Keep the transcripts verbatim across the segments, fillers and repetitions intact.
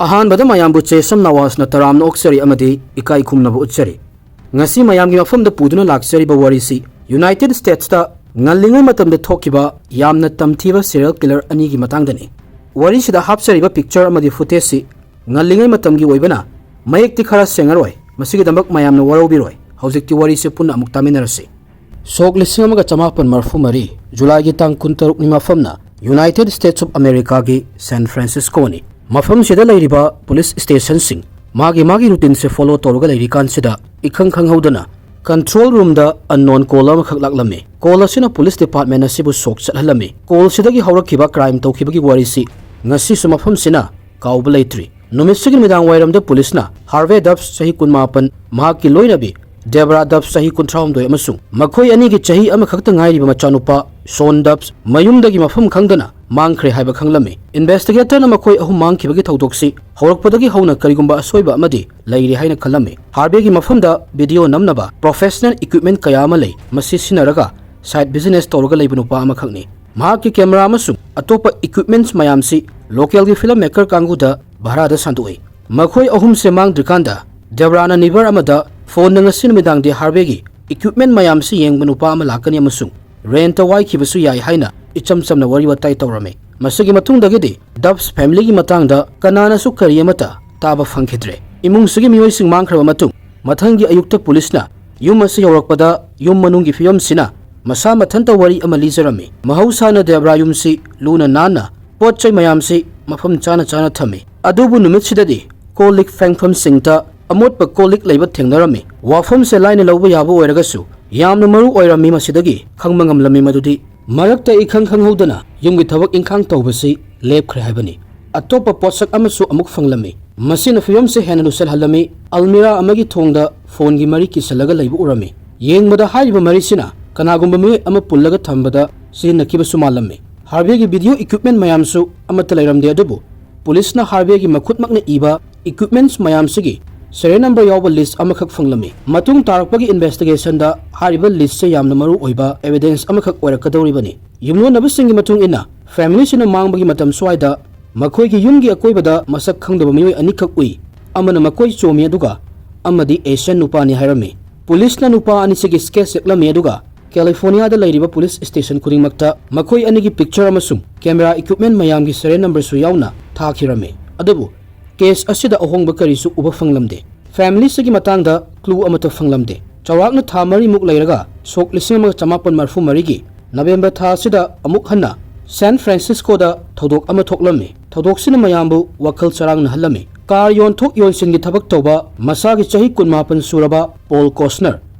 ꯑꯍꯥꯟꯕꯗ ꯃꯌꯥꯝꯕꯨ ꯆꯦꯁꯝ ꯅꯋꯥꯖꯅ ꯇꯔꯥꯝꯅ ꯑꯣꯛꯆꯔꯤ ꯑꯃꯗꯤ ꯏꯀꯥꯏ ꯈꯨꯝꯅꯕ ꯎꯠꯆꯔꯤ꯫ ꯉꯁꯤ ꯃꯌꯥꯝꯒꯤ ꯃꯐꯝꯗ ꯄꯨꯗꯨꯅ ꯂꯥꯛꯆꯔꯤꯕ ꯋꯥꯔꯤꯁꯤ United Statesꯇ ꯉꯜꯂꯤꯉꯩ ꯃꯇꯝꯗ ꯊꯣꯛꯈꯤꯕ ꯌꯥꯝꯅ ꯇꯝꯊꯤꯕ serial killer ꯑꯅꯤꯒꯤ ꯃꯇꯥꯡꯗꯅꯤ꯫ ꯋꯥꯔꯤꯁꯤꯗ ꯍꯥꯞꯆꯔꯤꯕ picture ꯑꯃꯗꯤ footageꯁꯤ ꯉꯜꯂꯤꯉꯩ ꯃꯇꯝꯒꯤ ꯑꯣꯏꯕꯅ ꯃꯌꯦꯛꯇꯤ ꯈꯔ ꯁꯦꯡꯉꯔꯣꯏ, ꯃꯁꯤꯒꯤꯗꯃꯛ ꯃꯌꯥꯝꯅ ꯋꯥꯔꯧꯕꯤꯔꯣꯏ꯫ ꯍꯧꯖꯤꯛꯇꯤ ꯋꯥꯔꯤꯁꯦ ꯄꯨꯟꯅ ꯑꯃꯨꯛ ꯇꯥꯃꯤꯟꯅꯔꯁꯤ꯫ ꯁꯣꯛ ꯂꯤꯁꯤꯡ ꯑꯃꯒ ꯆꯃꯥꯄꯟ ꯃꯔꯐꯨ ꯃꯔꯤ, ꯖꯨꯂꯥꯏꯒꯤ ꯇꯥꯡ ꯀꯨꯟꯇꯔꯨꯛꯅꯤ, ꯃꯐꯝꯅ United States of Americaꯒꯤ San Franciscoꯅꯤ꯫ ꯃꯐꯝꯁꯤꯗ ꯂꯩꯔꯤꯕ police stationꯁꯤꯡ ꯃꯥꯒꯤ ꯃꯥꯒꯤ routineꯁꯦ follow ꯇꯧꯔꯒ ꯂꯩꯔꯤꯀꯥꯟꯁꯤꯗ ꯏꯈꯪ ꯈꯪꯍꯧꯗꯅ control roomꯗ unknown call ꯑꯃꯈꯛ ꯂꯥꯛꯂꯝꯃꯤ꯫ Call ꯑꯁꯤꯅ police department ꯑꯁꯤꯕꯨ ꯁꯣꯛ ꯆꯠꯍꯜꯂꯝꯃꯤ꯫ Callꯁꯤꯗꯒꯤ ꯍꯧꯔꯛꯈꯤꯕ crime ꯇꯧꯈꯤꯕꯒꯤ ꯋꯥꯔꯤꯁꯤ ꯉꯁꯤꯁꯨ ꯃꯐꯝꯁꯤꯅ ꯀꯥꯎꯕ ꯂꯩꯇ꯭ꯔꯤ꯫ ꯅꯨꯃꯤꯠꯁꯤꯒꯤ ꯅꯨꯃꯤꯗꯥꯡ ꯋꯥꯏꯔꯝꯗ policeꯅ Harvey Dubs ꯆꯍꯤ ꯀꯨꯟꯃꯥꯄꯟ, ꯃꯍꯥꯛꯀꯤ ꯂꯣꯏꯅꯕꯤ Deborah Dubs ꯆꯍꯤ ꯀꯨꯟꯊ꯭ꯔꯥꯍꯨꯝꯗꯣꯏ ꯑꯃꯁꯨꯡ ꯃꯈꯣꯏ ꯑꯅꯤꯒꯤ ꯆꯍꯤ ꯑꯃꯈꯛꯇ ꯉꯥꯏꯔꯤꯕ ꯃꯆꯥꯅꯨꯄꯥ Sean Dubs ꯃꯌꯨꯝꯗꯒꯤ ꯃꯐꯝ ꯈꯪꯗꯅ ꯃꯥꯡꯈ꯭ꯔꯦ ꯍꯥꯏꯕ ꯈꯪꯂꯝꯃꯤ꯫ Investigatorꯅ ꯃꯈꯣꯏ ꯑꯍꯨꯝ ꯃꯥꯡꯈꯤꯕꯒꯤ ꯊꯧꯗꯣꯛꯁꯤ ꯍꯧꯔꯛꯄꯗꯒꯤ ꯍꯧꯅ ꯀꯔꯤꯒꯨꯝꯕ ꯑꯁꯣꯏꯕ ꯑꯃꯗꯤ ꯂꯩꯔꯤ ꯍꯥꯏꯅ ꯈꯜꯂꯝꯃꯤ꯫ Harveyꯒꯤ ꯃꯐꯝꯗ video ꯅꯝꯅꯕ professional equipment ꯀꯌꯥ ꯑꯃ ꯂꯩ꯫ ꯃꯁꯤ ꯁꯤꯖꯤꯟꯅꯔꯒ side business ꯇꯧꯔꯒ ꯂꯩꯕ ꯅꯨꯄꯥ ꯑꯃꯈꯛꯅꯤ꯫ ꯃꯍꯥꯛꯀꯤ camera ꯑꯃꯁꯨꯡ ꯑꯇꯣꯞꯄ equipments ꯃꯌꯥꯝꯁꯤ localꯒꯤ film maker ꯀꯥꯡꯕꯨꯗ ꯚꯔꯥꯗ ꯁꯟꯗꯣꯛꯏ꯫ ꯃꯈꯣꯏ ꯑꯍꯨꯝꯁꯦ ꯃꯥꯡꯗ꯭ꯔꯤꯀꯥꯟꯗ Deborahꯅ neighbor ꯑꯃꯗ phoneꯗ ꯉꯁꯤ ꯅꯨꯃꯤꯗꯥꯡꯗꯤ Harveyꯒꯤ equipment ꯃꯌꯥꯝꯁꯤ ꯌꯦꯡꯕ ꯅꯨꯄꯥ ꯑꯃ ꯂꯥꯛꯀꯅꯤ ꯑꯃꯁꯨꯡ rentꯇ ꯋꯥꯏꯈꯤꯕꯁꯨ ꯌꯥꯏ ꯍꯥꯏꯅ ꯏꯆꯝ ꯆꯝꯅ ꯋꯥꯔꯤ ꯋꯥꯇꯥꯏ ꯇꯧꯔꯝꯃꯤ꯫ ꯃꯁꯤꯒꯤ ꯃꯇꯨꯡꯗꯒꯤꯗꯤ Dubs familyꯒꯤ ꯃꯇꯥꯡꯗ ꯀꯅꯥꯅꯁꯨ ꯀꯔꯤ ꯑꯃꯠꯇ ꯇꯥꯕ ꯐꯪꯈꯤꯗ꯭ꯔꯦ꯫ ꯏꯃꯨꯡꯁꯤꯒꯤ ꯃꯤꯑꯣꯏꯁꯤꯡ ꯃꯥꯡꯈ꯭ꯔꯕ ꯃꯇꯨꯡ, ꯃꯊꯪꯒꯤ ꯑꯌꯨꯛꯇ policeꯅ ꯌꯨꯝ ꯑꯁꯤ ꯌꯧꯔꯛꯄꯗ ꯌꯨꯝ ꯃꯅꯨꯡꯒꯤ ꯐꯤꯕꯝꯁꯤꯅ ꯃꯁꯥ ꯃꯊꯟꯇ ꯋꯥꯔꯤ ꯑꯃ ꯂꯤꯖꯔꯝꯃꯤ꯫ ꯃꯍꯧꯁꯥꯅ Deborah ꯌꯨꯝꯁꯤ ꯂꯨꯅ ꯅꯥꯟꯅ ꯄꯣꯠ ꯆꯩ ꯃꯌꯥꯝꯁꯤ ꯃꯐꯝ ꯆꯥꯅ ꯆꯥꯅ ꯊꯝꯃꯤ꯫ ꯑꯗꯨꯕꯨ ꯅꯨꯃꯤꯠꯁꯤꯗꯗꯤ ꯀꯣꯜ ꯂꯤꯛ ꯐꯦꯡꯐꯝꯁꯤꯡꯗ ꯑꯃꯣꯠꯄ ꯀꯣꯜ ꯂꯤꯛ ꯂꯩꯕ ꯊꯦꯡꯅꯔꯝꯃꯤ꯫ ꯋꯥꯐꯝꯁꯦ ꯂꯥꯏꯅ ꯂꯧꯕ ꯌꯥꯕ ꯑꯣꯏꯔꯒꯁꯨ ꯌꯥꯝꯅ ꯃꯔꯨ ꯑꯣꯏꯔꯝꯃꯤ꯫ ꯃꯁꯤꯗꯒꯤ ꯈꯪꯕ ꯉꯝꯂꯝꯃꯤ ꯃꯗꯨꯗꯤ ꯃꯔꯛꯇ ꯏꯈꯪ ꯈꯪꯍꯧꯗꯅ ꯌꯨꯝꯒꯤ ꯊꯕꯛ ꯏꯪꯈꯥꯡ ꯇꯧꯕꯁꯤ ꯂꯦꯞꯈ꯭ꯔꯦ ꯍꯥꯏꯕꯅꯤ꯫ ꯑꯇꯣꯞꯄ ꯄꯣꯠꯁꯛ ꯑꯃꯁꯨ ꯑꯃꯨꯛ ꯐꯪꯂꯝꯃꯤ꯫ ꯃꯁꯤꯅ ꯐꯤꯕꯝꯁꯦ ꯍꯦꯟꯅ ꯂꯨꯁꯜꯍꯜꯂꯝꯃꯤ꯫ Almirah ꯑꯃꯒꯤ ꯊꯣꯡꯗ phoneꯒꯤ ꯃꯔꯤ ꯀꯤꯁꯜꯂꯒ ꯂꯩꯕ ꯎꯔꯝꯃꯤ꯫ ꯌꯦꯡꯕꯗ ꯍꯥꯏꯔꯤꯕ ꯃꯔꯤꯁꯤꯅ ꯀꯅꯥꯒꯨꯝꯕ ꯃꯤꯑꯣꯏ ꯑꯃ ꯄꯨꯜꯂꯒ ꯊꯝꯕꯗ ꯁꯤꯖꯤꯟꯅꯈꯤꯕꯁꯨ ꯃꯥꯜꯂꯝꯃꯤ꯫ Harveyꯒꯤ video equipment ꯃꯌꯥꯝꯁꯨ ꯑꯃꯠꯇ ꯂꯩꯔꯝꯗꯦ, ꯑꯗꯨꯕꯨ policeꯅ Harveyꯒꯤ ꯃꯈꯨꯠꯃꯛꯅ ꯏꯕ equipments ꯃꯌꯥꯝꯁꯤꯒꯤ serial number ꯌꯥꯎꯕ list ꯑꯃꯈꯛ ꯐꯪꯂꯝꯃꯤ꯫ ꯃꯇꯨꯡ ꯇꯥꯔꯛꯄꯒꯤ investigationꯗ ꯍꯥꯏꯔꯤꯕ listꯁꯦ ꯌꯥꯝꯅ ꯃꯔꯨ ꯑꯣꯏꯕ evidence ꯑꯃꯈꯛ ꯑꯣꯏꯔꯛꯀꯗꯧꯔꯤꯕꯅꯤ꯫ ꯌꯨꯝꯂꯣꯟꯅꯕꯁꯤꯡꯒꯤ ꯃꯇꯨꯡ ꯏꯟꯅ, familyꯁꯤꯅ ꯃꯥꯡꯕꯒꯤ ꯃꯇꯝ ꯁ꯭ꯋꯥꯏꯗ ꯃꯈꯣꯏꯒꯤ ꯌꯨꯝꯒꯤ ꯑꯀꯣꯏꯕꯗ ꯃꯁꯛ ꯈꯪꯗꯕ ꯃꯤꯑꯣꯏ ꯑꯅꯤꯈꯛ ꯎꯏ꯫ ꯑꯃꯅ ꯃꯈꯣꯏ ꯆꯣꯝꯃꯤ, ꯑꯗꯨꯒ ꯑꯃꯗꯤ ꯑꯦꯁꯤꯌꯥꯟ ꯅꯨꯄꯥꯅꯤ ꯍꯥꯏꯔꯝꯃꯤ꯫ ꯄꯨꯂꯤꯁꯅ ꯅꯨꯄꯥ ꯑꯅꯤꯁꯤꯒꯤ sketch ꯌꯦꯛꯂꯝꯃꯤ, ꯑꯗꯨꯒ ꯀꯦꯂꯤꯐꯣꯔꯅꯤꯌꯥꯗ ꯂꯩꯔꯤꯕ ꯄꯨꯂꯤꯁ ꯁ꯭ꯇꯦꯁꯟ ꯈꯨꯗꯤꯡꯃꯛꯇ ꯃꯈꯣꯏ ꯑꯅꯤꯒꯤ picture ꯑꯃꯁꯨꯡ camera equipment ꯃꯌꯥꯝꯒꯤ serial numberꯁꯨ ꯌꯥꯎꯅ ꯊꯥꯈꯤꯔꯝꯃꯤ꯫ ꯑꯗꯨꯕꯨ case ꯑꯁꯤꯗ ꯑꯍꯣꯡꯕ ꯀꯔꯤꯁꯨ ꯎꯕ ꯐꯪꯂꯝꯗꯦ꯫ Familyꯁꯤꯒꯤ ꯃꯇꯥꯡꯗ clue ꯑꯃꯠꯇ ꯐꯪꯂꯝꯗꯦ꯫ ꯆꯥꯎꯔꯥꯛꯅ ꯊꯥ ꯃꯔꯤꯃꯨꯛ ꯂꯩꯔꯒ ꯁꯣꯛ ꯂꯤꯁꯤꯡ ꯑꯃꯒ ꯆꯃꯥꯄꯟ ꯃꯔꯤꯐꯨ ꯃꯔꯤꯒꯤ November ꯊꯥ ꯑꯁꯤꯗ ꯑꯃꯨꯛ ꯍꯟꯅ San Franciscoꯗ ꯊꯧꯗꯣꯛ ꯑꯃ ꯊꯣꯛꯂꯝꯃꯤ꯫ ꯊꯧꯗꯣꯛꯁꯤꯅ ꯃꯌꯥꯝꯕꯨ ꯋꯥꯈꯜ ꯆꯔꯥꯡꯅꯍꯜꯂꯝꯃꯤ꯫ Car ꯌꯣꯟꯊꯣꯛ ꯌꯣꯟꯁꯤꯟꯒꯤ ꯊꯕꯛ ꯇꯧꯕ ꯃꯁꯥꯒꯤ ꯆꯍꯤ ꯀꯨꯟꯃꯥꯄꯟ ꯁꯨꯔꯕ Paul Costner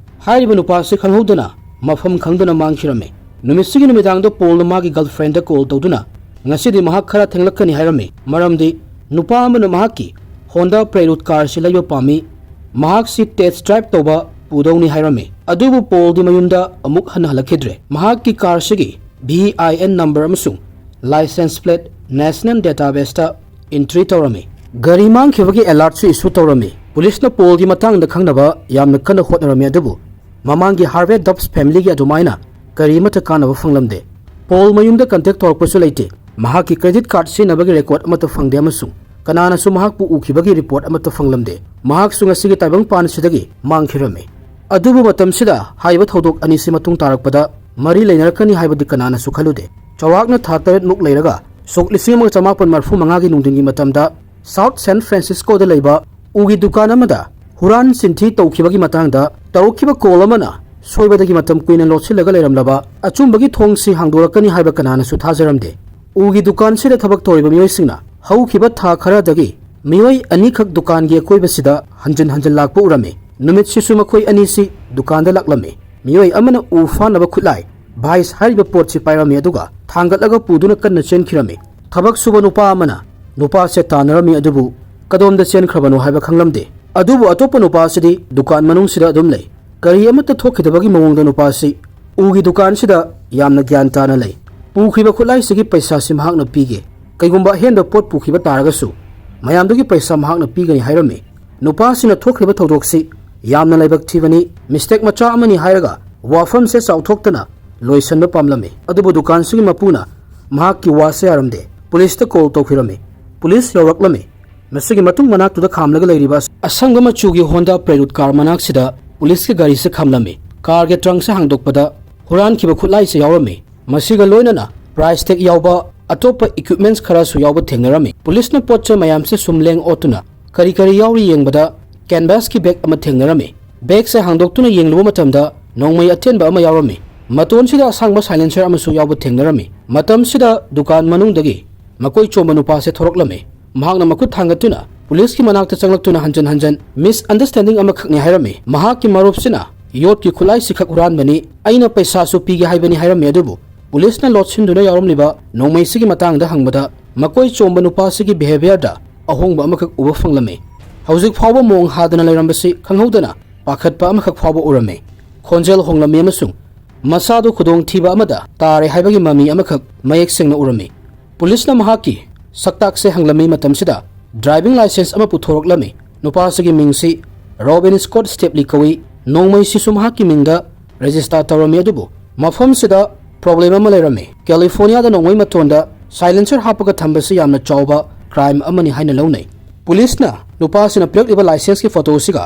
ꯍꯥꯏꯔꯤꯕ ꯅꯨꯄꯥ ꯑꯁꯤ ꯈꯪꯍꯧꯗꯅ ꯃꯐꯝ ꯈꯪꯗꯅ ꯃꯥꯡꯈꯤꯔꯝꯃꯤ꯫ ꯅꯨꯃꯤꯠꯁꯤꯒꯤ ꯅꯨꯃꯤꯗꯥꯡꯗ Paulꯅ ꯃꯥꯒꯤ girlfriendꯗ call ꯇꯧꯗꯨꯅ ꯉꯁꯤꯗꯤ ꯃꯍꯥꯛ ꯈꯔ ꯊꯦꯡꯂꯛꯀꯅꯤ ꯍꯥꯏꯔꯝꯃꯤ, ꯃꯔꯝꯗꯤ ꯅꯨꯄꯥ ꯑꯃꯅ ꯃꯍꯥꯛꯀꯤ Honda Prelude carꯁꯤ ꯂꯩꯕ ꯄꯥꯝꯃꯤ, ꯃꯍꯥꯛꯁꯤ test drive ꯇꯧꯕ ꯄꯨꯗꯧꯅꯤ ꯍꯥꯏꯔꯝꯃꯤ꯫ ꯑꯗꯨꯕꯨ Paulꯗꯤ ꯃꯌꯨꯝꯗ ꯑꯃꯨꯛ ꯍꯟꯅ ꯍꯜꯂꯛꯈꯤꯗ꯭ꯔꯦ꯫ ꯃꯍꯥꯛꯀꯤ carꯁꯤꯒꯤ VIN number ꯑꯃꯁꯨꯡ license plate National Databaseꯇ entry ꯇꯧꯔꯝꯃꯤ꯫ ꯒꯥꯔꯤ ꯃꯥꯡꯈꯤꯕꯒꯤ alertꯁꯨ issue ꯇꯧꯔꯝꯃꯤ꯫ ꯄꯨꯂꯤꯁꯅ Paulꯒꯤ ꯃꯇꯥꯡꯗ ꯈꯪꯅꯕ ꯌꯥꯝꯅ ꯀꯟꯅ ꯍꯣꯠꯅꯔꯝꯃꯤ, ꯑꯗꯨꯕꯨ ꯃꯃꯥꯡꯒꯤ Harvey Dobbs familyꯒꯤ ꯑꯗꯨꯃꯥꯏꯅ ꯀꯔꯤ ꯑꯃꯠꯇ ꯀꯥꯟꯅꯕ ꯐꯪꯂꯝꯗꯦ꯫ Paul ꯃꯌꯨꯝꯗ contact ꯇꯧꯔꯛꯄꯁꯨ ꯂꯩꯇꯦ꯫ ꯃꯍꯥꯛꯀꯤ credit card ꯁꯤꯖꯤꯟꯅꯕꯒꯤ record ꯑꯃꯠꯇ ꯐꯪꯗꯦ ꯑꯃꯁꯨꯡ ꯀꯅꯥꯅꯁꯨ ꯃꯍꯥꯛꯄꯨ ꯎꯈꯤꯕꯒꯤ report ꯑꯃꯠꯇ ꯐꯪꯂꯝꯗꯦ꯫ ꯃꯍꯥꯛꯁꯨ ꯉꯁꯤꯒꯤ ꯇꯥꯏꯕꯪꯄꯥꯟꯁꯤꯗꯒꯤ ꯃꯥꯡꯈꯤꯔꯝꯃꯤ꯫ ꯑꯗꯨꯕꯨ ꯃꯇꯝꯁꯤꯗ ꯍꯥꯏꯔꯤꯕ ꯊꯧꯗꯣꯛ ꯑꯅꯤꯁꯤ ꯃꯇꯨꯡ ꯇꯥꯔꯛꯄꯗ ꯃꯔꯤ ꯂꯩꯅꯔꯛꯀꯅꯤ ꯍꯥꯏꯕꯗꯤ ꯀꯅꯥꯅꯁꯨ ꯈꯜꯂꯨꯗꯦ꯫ ꯆꯥꯎꯔꯥꯛꯅ ꯊꯥ ꯇꯔꯦꯠꯃꯨꯛ ꯂꯩꯔꯒ ꯁꯣꯛ ꯂꯤꯁꯤꯡ ꯑꯃꯒ ꯆꯃꯥꯄꯟ ꯃꯔꯤꯐꯨ ꯃꯉꯥꯒꯤ ꯅꯨꯡꯊꯤꯟꯒꯤ ꯃꯇꯝꯗ South San Franciscoꯗ ꯂꯩꯕ ꯎꯒꯤ ꯗꯨꯀꯥꯟ ꯑꯃꯗ ꯍꯨꯔꯥꯟ ꯆꯤꯟꯊꯤ ꯇꯧꯈꯤꯕꯒꯤ ꯃꯇꯥꯡꯗ ꯇꯧꯔꯛꯈꯤꯕ call ꯑꯃꯅ ꯁꯣꯏꯕꯗꯒꯤ ꯃꯇꯝ ꯀꯨꯏꯅ ꯂꯣꯠꯁꯤꯜꯂꯒ ꯂꯩꯔꯝꯂꯕ ꯑꯆꯨꯝꯕꯒꯤ ꯊꯣꯡꯁꯤ ꯍꯥꯡꯗꯣꯔꯛꯀꯅꯤ ꯍꯥꯏꯕ ꯀꯅꯥꯅꯁꯨ ꯊꯥꯖꯔꯝꯗꯦ꯫ ꯎꯒꯤ ꯗꯨꯀꯥꯟꯁꯤꯗ ꯊꯕꯛ ꯇꯧꯔꯤꯕ ꯃꯤꯑꯣꯏꯁꯤꯡꯅ ꯍꯧꯈꯤꯕ ꯊꯥ ꯈꯔꯗꯒꯤ ꯃꯤꯑꯣꯏ ꯑꯅꯤꯈꯛ ꯗꯨꯀꯥꯟꯒꯤ ꯑꯀꯣꯏꯕꯁꯤꯗ ꯍꯟꯖꯤꯟ ꯍꯟꯖꯤꯟ ꯂꯥꯛꯄ ꯎꯔꯝꯃꯤ꯫ ꯅꯨꯃꯤꯠꯁꯤꯁꯨ ꯃꯈꯣꯏ ꯑꯅꯤꯁꯤ ꯗꯨꯀꯥꯟꯗ ꯂꯥꯛꯂꯝꯃꯤ꯫ ꯃꯤꯑꯣꯏ ꯑꯃꯅ ꯎ ꯐꯥꯅꯕ ꯈꯨꯠꯂꯥꯏ vice ꯍꯥꯏꯔꯤꯕ ꯄꯣꯠꯁꯤ ꯄꯥꯏꯔꯝꯃꯤ, ꯑꯗꯨꯒ ꯊꯥꯡꯒꯠꯂꯒ ꯄꯨꯗꯨꯅ ꯀꯟꯅ ꯆꯦꯟꯈꯤꯔꯝꯃꯤ꯫ ꯊꯕꯛ ꯁꯨꯕ ꯅꯨꯄꯥ ꯑꯃꯅ ꯅꯨꯄꯥꯁꯦ ꯇꯥꯟꯅꯔꯝꯃꯤ, ꯑꯗꯨꯕꯨ ꯀꯗꯣꯝꯗ ꯆꯦꯟꯈ꯭ꯔꯕꯅꯣ ꯍꯥꯏꯕ ꯈꯪꯂꯝꯗꯦ꯫ ꯑꯗꯨꯕꯨ ꯑꯇꯣꯞꯄ ꯅꯨꯄꯥꯁꯤꯗꯤ ꯗꯨꯀꯥꯟ ꯃꯅꯨꯡꯁꯤꯗ ꯑꯗꯨꯝ ꯂꯩ꯫ ꯀꯔꯤ ꯑꯃꯠꯇ ꯊꯣꯛꯈꯤꯗꯕꯒꯤ ꯃꯑꯣꯡꯗ ꯅꯨꯄꯥꯁꯤ ꯎꯒꯤ ꯗꯨꯀꯥꯟꯁꯤꯗ ꯌꯥꯝꯅ ꯒ꯭ꯌꯥꯟ ꯇꯥꯅ ꯂꯩ꯫ ꯄꯨꯈꯤꯕ ꯈꯨꯠꯂꯥꯏꯁꯤꯒꯤ ꯄꯩꯁꯥꯁꯤ ꯃꯍꯥꯛꯅ ꯄꯤꯒꯦ꯫ ꯀꯩꯒꯨꯝꯕ ꯑꯍꯦꯟꯕ ꯄꯣꯠ ꯄꯨꯈꯤꯕ ꯇꯥꯔꯒꯁꯨ ꯃꯌꯥꯝꯗꯨꯒꯤ ꯄꯩꯁꯥ ꯃꯍꯥꯛꯅ ꯄꯤꯒꯅꯤ ꯍꯥꯏꯔꯝꯃꯤ꯫ ꯅꯨꯄꯥꯁꯤꯅ ꯊꯣꯛꯈ꯭ꯔꯤꯕ ꯊꯧꯗꯣꯛꯁꯤ ꯌꯥꯝꯅ ꯂꯥꯏꯕꯛ ꯊꯤꯕꯅꯤ, mistake ꯃꯆꯥ ꯑꯃꯅꯤ ꯍꯥꯏꯔꯒ ꯋꯥꯐꯝꯁꯦ ꯆꯥꯎꯊꯣꯛꯇꯅ ꯂꯣꯏꯁꯤꯟꯕ ꯄꯥꯝꯂꯝꯃꯤ꯫ ꯑꯗꯨꯕꯨ ꯗꯨꯀꯥꯟꯁꯤꯒꯤ ꯃꯄꯨꯅ ꯃꯍꯥꯛꯀꯤ ꯋꯥꯁꯦ ꯌꯥꯔꯝꯗꯦ꯫ ꯄꯨꯂꯤꯁꯇ ꯀꯣꯜ ꯇꯧꯈꯤꯔꯝꯃꯤ꯫ ꯄꯨꯂꯤꯁ ꯌꯧꯔꯛꯂꯝꯃꯤ꯫ ꯃꯁꯤꯒꯤ ꯃꯇꯨꯡ ꯃꯅꯥꯛꯇꯨꯗ ꯈꯥꯝꯂꯒ ꯂꯩꯔꯤꯕ ꯑꯁꯪꯕ ꯃꯆꯨꯒꯤ ꯍꯣꯟꯗꯥ ꯄ꯭ꯔꯦꯔꯨꯠ ꯀꯥꯔ ꯃꯅꯥꯛꯁꯤꯗ ꯄꯨꯂꯤꯁꯀꯤ ꯒꯥꯔꯤꯁꯦ ꯈꯥꯝꯂꯝꯃꯤ꯫ ꯀꯥꯔꯒꯤ ꯇ꯭ꯔꯪꯁꯦ ꯍꯥꯡꯗꯣꯛꯄꯗ ꯍꯨꯔꯥꯟꯈꯤꯕ ꯈꯨꯠꯂꯥꯏꯁꯦ ꯌꯥꯎꯔꯝꯃꯤ꯫ ꯃꯁꯤꯒ ꯂꯣꯏꯅꯅ ꯄ꯭ꯔꯥꯏꯁ ꯇꯦꯒ ꯌꯥꯎꯕ ꯑꯇꯣꯞꯄ ꯏꯀ꯭ꯋꯤꯞꯃꯦꯟꯠꯁ ꯈꯔꯁꯨ ꯌꯥꯎꯕ ꯊꯦꯡꯅꯔꯝꯃꯤ꯫ ꯄꯨꯂꯤꯁꯅ ꯄꯣꯠ ꯆꯩ ꯃꯌꯥꯝꯁꯦ ꯁꯨꯝ ꯂꯦꯡ ꯑꯣꯠꯇꯨꯅ ꯀꯔꯤ ꯀꯔꯤ ꯌꯥꯎꯔꯤ ꯌꯦꯡꯕꯗ ꯀꯦꯟꯚꯥꯁꯀꯤ ꯕꯦꯒ ꯑꯃ ꯊꯦꯡꯅꯔꯝꯃꯤ꯫ ꯕꯦꯒꯁꯦ ꯍꯥꯡꯗꯣꯛꯇꯨꯅ ꯌꯦꯡꯂꯨꯕ ꯃꯇꯝꯗ ꯅꯣꯡꯃꯩ ꯑꯇꯦꯟꯕ ꯑꯃ ꯌꯥꯎꯔꯝꯃꯤ꯫ ꯃꯇꯣꯟꯁꯤꯗ ꯑꯁꯥꯡꯕ ꯁꯥꯏꯂꯦꯟꯁꯔ ꯑꯃꯁꯨ ꯌꯥꯎꯕ ꯊꯦꯡꯅꯔꯝꯃꯤ꯫ ꯃꯇꯝꯁꯤꯗ ꯗꯨꯀꯥꯟ ꯃꯅꯨꯡꯗꯒꯤ ꯃꯀꯣꯏ ꯆꯣꯝꯕ ꯅꯨꯄꯥꯁꯦ ꯊꯣꯔꯛꯂꯝꯃꯤ꯫ ꯃꯍꯥꯛꯅ ꯃꯈꯨꯠ ꯊꯥꯡꯒꯠꯇꯨꯅ ꯄꯨꯂꯤꯁꯀꯤ ꯃꯅꯥꯛꯇ ꯆꯪꯂꯛꯇꯨꯅ ꯍꯟꯖꯟ ꯍꯟꯖꯟ ꯃꯤꯁꯑꯟꯗꯔꯁ꯭ꯇꯦꯟꯗꯤꯡ ꯑꯃꯈꯛꯅꯤ ꯍꯥꯏꯔꯝꯃꯤ꯫ ꯃꯍꯥꯛꯀꯤ ꯃꯔꯨꯞꯁꯤꯅ ꯌꯣꯠꯀꯤ ꯈꯨꯠꯂꯥꯏꯁꯤꯈꯛ ꯍꯨꯔꯥꯟꯕꯅꯤ, ꯑꯩꯅ ꯄꯩꯁꯥꯁꯨ ꯄꯤꯒꯦ ꯍꯥꯏꯕꯅꯤ ꯍꯥꯏꯔꯝꯃꯤ꯫ ꯑꯗꯨꯕꯨ ꯄꯨꯂꯤꯁꯅ ꯂꯣꯠꯁꯤꯟꯗꯨꯅ ꯌꯥꯎꯔꯝꯂꯤꯕ ꯅꯣꯡꯃꯩꯁꯤꯒꯤ ꯃꯇꯥꯡꯗ ꯍꯪꯕꯗ ꯃꯀꯣꯏ ꯆꯣꯝꯕ ꯅꯨꯄꯥꯁꯤꯒꯤ ꯕꯤꯍꯦꯕꯤꯌꯔꯗ ꯑꯍꯣꯡꯕ ꯑꯃꯈꯛ ꯎꯕ ꯐꯪꯂꯝꯃꯤ꯫ ꯍꯧꯖꯤꯛ ꯐꯥꯎꯕ ꯃꯣꯡ ꯍꯥꯗꯅ ꯂꯩꯔꯝꯕꯁꯤ ꯈꯪꯍꯧꯗꯅ ꯄꯥꯈꯠꯄ ꯑꯃꯈꯛ ꯐꯥꯎꯕ ꯎꯔꯝꯃꯤ꯫ ꯈꯣꯟꯖꯦꯜ ꯍꯣꯡꯂꯝꯃꯤ ꯑꯃꯁꯨꯡ ꯃꯁꯥꯗꯨ ꯈꯨꯗꯣꯡꯊꯤꯕ ꯑꯃꯗ ꯇꯥꯔꯦ ꯍꯥꯏꯕꯒꯤ ꯃꯃꯤ ꯑꯃꯈꯛ ꯃꯌꯦꯛ ꯁꯦꯡꯅ ꯎꯔꯝꯃꯤ꯫ ꯄꯨꯂꯤꯁꯅ ꯃꯍꯥꯛꯀꯤ ꯁꯛꯇꯥꯛꯁꯦ ꯍꯪꯂꯝꯃꯤ꯫ ꯃꯇꯝꯁꯤꯗ ꯗ꯭ꯔꯥꯏꯚꯤꯡ ꯂꯥꯏꯁꯦꯟꯁ ꯑꯃ ꯄꯨꯊꯣꯔꯛꯂꯝꯃꯤ꯫ ꯅꯨꯄꯥꯁꯤꯒꯤ ꯃꯤꯡꯁꯤ ꯔꯣꯕꯤꯟ ꯁ꯭ꯀꯣꯠ ꯁ꯭ꯇꯦꯞꯂꯤ ꯀꯧꯏ꯫ ꯅꯣꯡꯃꯩꯁꯤꯁꯨ ꯃꯍꯥꯛꯀꯤ ꯃꯤꯡꯗ ꯔꯦꯖꯤꯁꯇꯥꯔ ꯇꯧꯔꯝꯃꯤ꯫ ꯑꯗꯨꯕꯨ ꯃꯐꯝꯁꯤꯗ ꯄ꯭ꯔꯣꯕ꯭ꯂꯦꯝ ꯑꯃ ꯂꯩꯔꯝꯃꯤ꯫ ꯀꯦꯂꯤꯐꯣꯔꯅꯤꯌꯥꯗ ꯅꯣꯡꯃꯩ ꯃꯇꯣꯟꯗ ꯁꯥꯏꯂꯦꯟꯁꯔ ꯍꯥꯞꯄꯒ ꯊꯝꯕꯁꯤ ꯌꯥꯝꯅ ꯆꯥꯎꯕ ꯀ꯭ꯔꯥꯏꯝ ꯑꯃꯅꯤ ꯍꯥꯏꯅ ꯂꯧꯅꯩ꯫ ꯄꯨꯂꯤꯁꯅ ꯅꯨꯄꯥꯁꯤꯅ ꯄꯤꯔꯛꯂꯤꯕ ꯂꯥꯏꯁꯦꯟꯁꯀꯤ ꯐꯣꯇꯣꯁꯤꯒ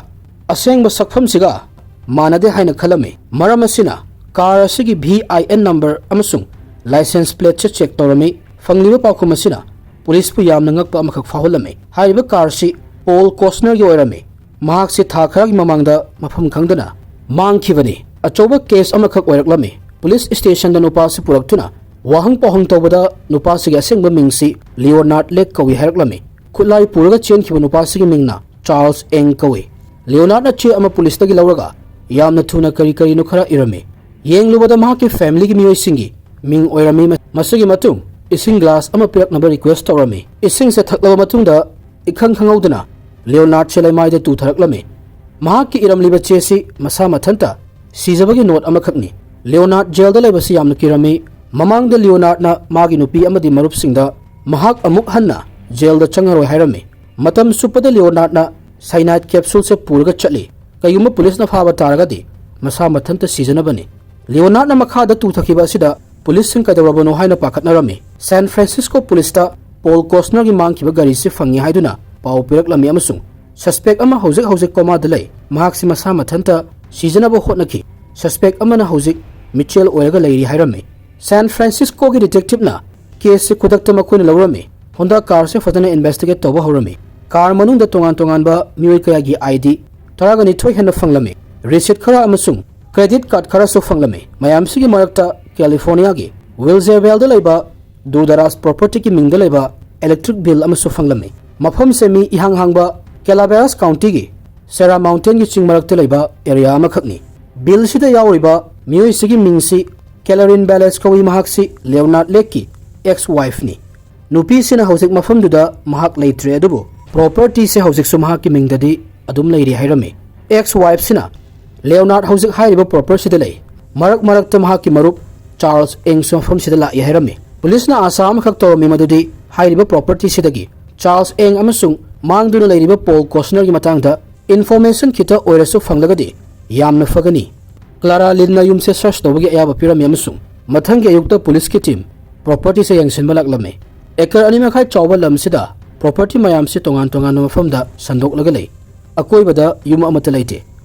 ꯑꯁꯦꯡꯕ ꯁꯛꯐꯝꯁꯤꯒ ꯃꯥꯟꯅꯗꯦ ꯍꯥꯏꯅ ꯈꯜꯂꯝꯃꯤ꯫ ꯃꯔꯝ ꯑꯁꯤꯅ ꯀꯥꯔ ꯑꯁꯤꯒꯤ ꯚꯤ ꯑꯥꯏ ꯑꯦꯟ ꯅꯝꯕꯔ ꯑꯃꯁꯨꯡ ꯂꯥꯏꯁꯦꯟꯁ ꯄ꯭ꯂꯦꯠꯁꯦ ꯆꯦꯛ ꯇꯧꯔꯝꯃꯤ꯫ ꯐꯪꯂꯤꯕ ꯄꯥꯎꯈꯨꯝ ꯑꯁꯤꯅ ꯄꯨꯂꯤꯁꯄꯨ ꯌꯥꯝꯅ ꯉꯛꯄ ꯑꯃꯈꯛ ꯐꯥꯎꯍꯜꯂꯝꯃꯤ꯫ ꯍꯥꯏꯔꯤꯕ ꯀꯥꯔꯁꯤ ꯄꯣꯜ ꯀꯣꯁꯅꯔꯒꯤ ꯑꯣꯏꯔꯝꯃꯤ꯫ ꯃꯍꯥꯛꯁꯤ ꯊꯥ ꯈꯔꯒꯤ ꯃꯃꯥꯡꯗ ꯃꯐꯝ ꯈꯪꯗꯅ ꯃꯥꯡꯈꯤꯕꯅꯤ꯫ ꯑꯆꯧꯕ ꯀꯦꯁ ꯑꯃꯈꯛ ꯑꯣꯏꯔꯛꯂꯝꯃꯤ꯫ ꯄꯨꯂꯤꯁ ꯁ꯭ꯇꯦꯁꯟꯗ ꯅꯨꯄꯥꯁꯤ ꯄꯨꯔꯛꯇꯨꯅ ꯋꯥꯍꯪ ꯄꯥꯎꯍꯪ ꯇꯧꯕꯗ ꯅꯨꯄꯥꯁꯤꯒꯤ ꯑꯁꯦꯡꯕ ꯃꯤꯡꯁꯤ ꯂꯤꯑꯣꯅꯥꯔꯗ ꯂꯦꯛ ꯀꯧꯏ ꯍꯥꯏꯔꯛꯂꯝꯃꯤ꯫ ꯈꯨꯠꯂꯥꯏ ꯄꯨꯔꯒ ꯆꯦꯟꯈꯤꯕ ꯅꯨꯄꯥꯁꯤꯒꯤ ꯃꯤꯡꯅ ꯆꯥꯔꯜꯁ ꯑꯦꯡ ꯀꯧꯏ꯫ ꯂꯤꯑꯣꯅꯥꯔꯗꯅ ꯆꯦ ꯑꯃ ꯄꯨꯂꯤꯁꯇꯒꯤ ꯂꯧꯔꯒ ꯌꯥꯝꯅ ꯊꯨꯅ ꯀꯔꯤ ꯀꯔꯤꯅꯣ ꯈꯔ ꯏꯔꯝꯃꯤ꯫ ꯌꯦꯡꯂꯨꯕꯗ ꯃꯍꯥꯛꯀꯤ ꯐꯦꯃꯤꯂꯤꯒꯤ ꯃꯤꯑꯣꯏꯁꯤꯡꯒꯤ ꯃꯤꯡ ꯑꯣꯏꯔꯝꯃꯤ꯫ ꯃꯁꯤꯒꯤ ꯃꯇꯨꯡ ꯏꯁꯤꯡ ꯒ꯭ꯂꯥꯁ ꯑꯃ ꯄꯤꯔꯛꯅꯕ ꯔꯤꯀ꯭ꯋꯦꯁ ꯇꯧꯔꯝꯃꯤ꯫ ꯏꯁꯤꯡꯁꯦ ꯊꯛꯂꯕ ꯃꯇꯨꯡꯗ ꯏꯈꯪ ꯈꯪꯍꯧꯗꯅ ꯂꯤꯑꯣꯅꯥꯔꯗꯁꯦ ꯂꯩꯃꯥꯏꯗ ꯇꯨꯊꯔꯛꯂꯝꯃꯤ꯫ ꯃꯍꯥꯛꯀꯤ ꯏꯔꯝꯂꯤꯕ ꯆꯦꯁꯤ ꯃꯁꯥ ꯃꯊꯟꯇ ꯁꯤꯖꯕꯒꯤ ꯅꯣꯠ ꯑꯃꯈꯛꯅꯤ꯫ ꯂꯤꯑꯣꯅꯥꯔꯗ ꯖꯦꯜꯗ ꯂꯩꯕꯁꯤ ꯌꯥꯝꯅ ꯀꯤꯔꯝꯃꯤ꯫ ꯃꯃꯥꯡꯗ ꯂꯤꯑꯣꯅꯥꯔꯗꯅ ꯃꯥꯒꯤ ꯅꯨꯄꯤ ꯑꯃꯗꯤ ꯃꯔꯨꯞꯁꯤꯡꯗ ꯃꯍꯥꯛ ꯑꯃꯨꯛ ꯍꯟꯅ ꯖꯦꯜꯗ ꯆꯪꯉꯔꯣꯏ ꯍꯥꯏꯔꯝꯃꯤ꯫ ꯃꯇꯝ ꯆꯨꯞꯄꯗ ꯂꯤꯑꯣꯅꯥꯔꯗꯅ ꯁꯥꯏꯅꯥꯏꯗ ꯀꯦꯞꯁꯨꯜꯁꯦ ꯄꯨꯔꯒ ꯆꯠꯂꯤ꯫ ꯀꯩꯒꯨꯝꯕ ꯄꯨꯂꯤꯁꯅ ꯐꯥꯕ ꯇꯥꯔꯒꯗꯤ ꯃꯁꯥ ꯃꯊꯟꯇ ꯁꯤꯖꯅꯕꯅꯤ꯫ ꯂꯤꯑꯣꯅꯥꯔꯗꯅ ꯃꯈꯥꯗ ꯇꯨꯊꯈꯤꯕ ꯑꯁꯤꯗ ꯄꯨꯂꯤꯁꯁꯤꯡ ꯀꯩꯗꯧꯔꯕꯅꯣ ꯍꯥꯏꯅ ꯄꯥꯈꯠꯅꯔꯝꯃꯤ꯫ ꯁꯥꯟ ꯐ꯭ꯔꯥꯟꯁꯤꯁꯀꯣ ꯄꯨꯂꯤꯁꯇ ꯄꯣꯜ ꯀꯣꯁꯅꯔꯒꯤ ꯃꯥꯡꯈꯤꯕ ꯒꯥꯔꯤꯁꯤ ꯐꯪꯉꯤ ꯍꯥꯏꯗꯨꯅ ꯄꯥꯎ ꯄꯤꯔꯛꯂꯝꯃꯤ ꯑꯃꯁꯨꯡ ꯁꯁꯄꯦꯛ ꯑꯃ ꯍꯧꯖꯤꯛ ꯍꯧꯖꯤꯛ ꯀꯣꯃꯥꯗ ꯂꯩ, ꯃꯍꯥꯛꯁꯤ ꯃꯁꯥ ꯃꯊꯟꯇ ꯁꯤꯖꯅꯕ ꯍꯣꯠꯅꯈꯤ꯫ ꯁꯁꯄꯦꯛ ꯑꯃꯅ ꯍꯧꯖꯤꯛ ꯃꯤꯆꯦꯜ ꯑꯣꯏꯔꯒ ꯂꯩꯔꯤ ꯍꯥꯏꯔꯝꯃꯤ꯫ ꯁꯥꯟ ꯐ꯭ꯔꯥꯟꯁꯤꯁꯀꯣꯒꯤ ꯗꯤꯇꯦꯛꯇꯤꯚꯅ ꯀꯦꯁꯁꯤ ꯈꯨꯗꯛꯇ ꯃꯈꯣꯏꯅ ꯂꯧꯔꯝꯃꯤ꯫ ꯍꯣꯟꯗꯥ ꯀꯥꯔꯁꯦ ꯐꯖꯅ ꯏꯟꯚꯦꯁꯇꯤꯒꯦꯠ ꯇꯧꯕ ꯍꯧꯔꯝꯃꯤ꯫ ꯀꯥꯔ ꯃꯅꯨꯡꯗ ꯇꯣꯉꯥꯟ ꯇꯣꯉꯥꯟꯕ ꯃꯤꯑꯣꯏ ꯀꯌꯥꯒꯤ ꯑꯥꯏ ꯗꯤ ꯇꯔꯥꯒ ꯅꯤꯊꯣꯏ ꯍꯦꯟꯅ ꯐꯪꯂꯝꯃꯤ꯫ ꯔꯤꯁꯤꯠ ꯈꯔ ꯑꯃꯁꯨꯡ ꯀ꯭ꯔꯦꯗꯤꯠ ꯀꯥꯔꯗ ꯈꯔꯁꯨ ꯐꯪꯂꯝꯃꯤ꯫ ꯃꯌꯥꯝꯁꯤꯒꯤ ꯃꯔꯛꯇ ꯀꯦꯂꯤꯐꯣꯔꯅꯤꯌꯥꯒꯤ ꯋꯤꯜꯖꯦꯔꯚꯦꯜꯗ ꯂꯩꯕ ꯗꯨꯗꯥꯔꯥꯖ ꯄ꯭ꯔꯣꯄꯔꯇꯤꯒꯤ ꯃꯤꯡꯗ ꯂꯩꯕ ꯏꯂꯦꯛꯇ꯭ꯔꯤꯛ ꯕꯤꯜ ꯑꯃꯁꯨ ꯐꯪꯂꯝꯃꯤ꯫ ꯃꯐꯝꯁꯦ ꯃꯤ ꯏꯍꯥꯡ ꯍꯥꯡꯕ ꯀꯦꯂꯥꯕꯦꯔꯥꯁ ꯀꯥꯎꯟꯇꯤꯒꯤ ꯁꯦꯔꯥ ꯃꯥꯎꯟꯇꯦꯟꯒꯤ ꯆꯤꯡ ꯃꯔꯛꯇ ꯂꯩꯕ ꯑꯦꯔꯤꯌꯥ ꯑꯃꯈꯛꯅꯤ꯫ ꯕꯤꯜꯁꯤꯗ ꯌꯥꯎꯔꯤꯕ ꯃꯤꯑꯣꯏꯁꯤꯒꯤ ꯃꯤꯡꯁꯤ ꯀꯦꯂꯔꯤꯟ ꯕꯦꯂꯦꯁ ꯀꯧꯏ꯫ ꯃꯍꯥꯛꯁꯤ ꯂꯤꯑꯣꯅꯥꯔꯗ ꯂꯦꯛꯀꯤ ꯑꯦꯛꯁ ꯋꯥꯏꯐꯅꯤ꯫ ꯅꯨꯄꯤꯁꯤꯅ ꯍꯧꯖꯤꯛ ꯃꯐꯝꯗꯨꯗ ꯃꯍꯥꯛ ꯂꯩꯇ꯭ꯔꯦ, ꯑꯗꯨꯕꯨ ꯄ꯭ꯔꯣꯄꯔꯇꯤꯁꯦ ꯍꯧꯖꯤꯛꯁꯨ ꯃꯍꯥꯛꯀꯤ ꯃꯤꯡꯗꯗꯤ ꯑꯗꯨꯝ ꯂꯩꯔꯤ ꯍꯥꯏꯔꯝꯃꯤ꯫ ꯑꯦꯛꯁ ꯋꯥꯏꯐꯁꯤꯅ ꯂꯤꯑꯣꯅꯥꯔꯗ ꯍꯧꯖꯤꯛ ꯍꯥꯏꯔꯤꯕ ꯄ꯭ꯔꯣꯄꯔꯇꯤꯁꯤꯗ ꯂꯩ꯫ ꯃꯔꯛ ꯃꯔꯛꯇ ꯃꯍꯥꯛꯀꯤ ꯃꯔꯨꯞ ꯆꯥꯔꯜꯁ ꯑꯦꯡꯁꯨ ꯃꯐꯝꯁꯤꯗ ꯂꯥꯛꯏ ꯍꯥꯏꯔꯝꯃꯤ꯫ ꯄꯨꯂꯤꯁꯅ ꯑꯥꯁꯥ ꯑꯃꯈꯛ ꯇꯧꯔꯝꯃꯤ, ꯃꯗꯨꯗꯤ ꯍꯥꯏꯔꯤꯕ ꯄ꯭ꯔꯣꯄꯔꯇꯤꯁꯤꯗꯒꯤ ꯆꯥꯔꯜꯁ ꯑꯦꯡ ꯑꯃꯁꯨꯡ ꯃꯥꯡꯗꯨꯅ ꯂꯩꯔꯤꯕ ꯄꯣꯜ ꯀꯣꯁꯅꯔꯒꯤ ꯃꯇꯥꯡꯗ ꯏꯟꯐꯣꯔꯃꯦꯁꯟ ꯈꯤꯇ ꯑꯣꯏꯔꯁꯨ ꯐꯪꯂꯒꯗꯤ ꯌꯥꯝꯅ ꯐꯒꯅꯤ꯫ ꯀ꯭ꯂꯥꯔꯥ ꯂꯤꯟꯅ ꯌꯨꯝꯁꯦ ꯁꯔꯆ ꯇꯧꯕꯒꯤ ꯑꯌꯥꯕ ꯄꯤꯔꯝꯃꯤ ꯑꯃꯁꯨꯡ ꯃꯊꯪꯒꯤ ꯑꯌꯨꯛꯇ ꯄꯨꯂꯤꯁꯀꯤ ꯇꯤꯝ ꯄ꯭ꯔꯣꯄꯔꯇꯤꯁꯦ ꯌꯦꯡꯁꯤꯟꯕ ꯂꯥꯛꯂꯝꯃꯤ꯫ ꯑꯦꯀꯔ ꯑꯅꯤ ꯃꯈꯥꯏ ꯆꯥꯎꯕ ꯂꯝꯁꯤꯗ ꯄ꯭ꯔꯣꯄꯔꯇꯤ ꯃꯌꯥꯝꯁꯤ ꯇꯣꯉꯥꯟ ꯇꯣꯉꯥꯟꯕ ꯃꯐꯝꯗ ꯁꯟꯗꯣꯛꯂꯒ ꯂꯩ꯫ ꯑꯀꯣꯏꯕꯗ ꯌꯨꯝ ꯑꯃꯠꯇ ꯂꯩꯇꯦ꯫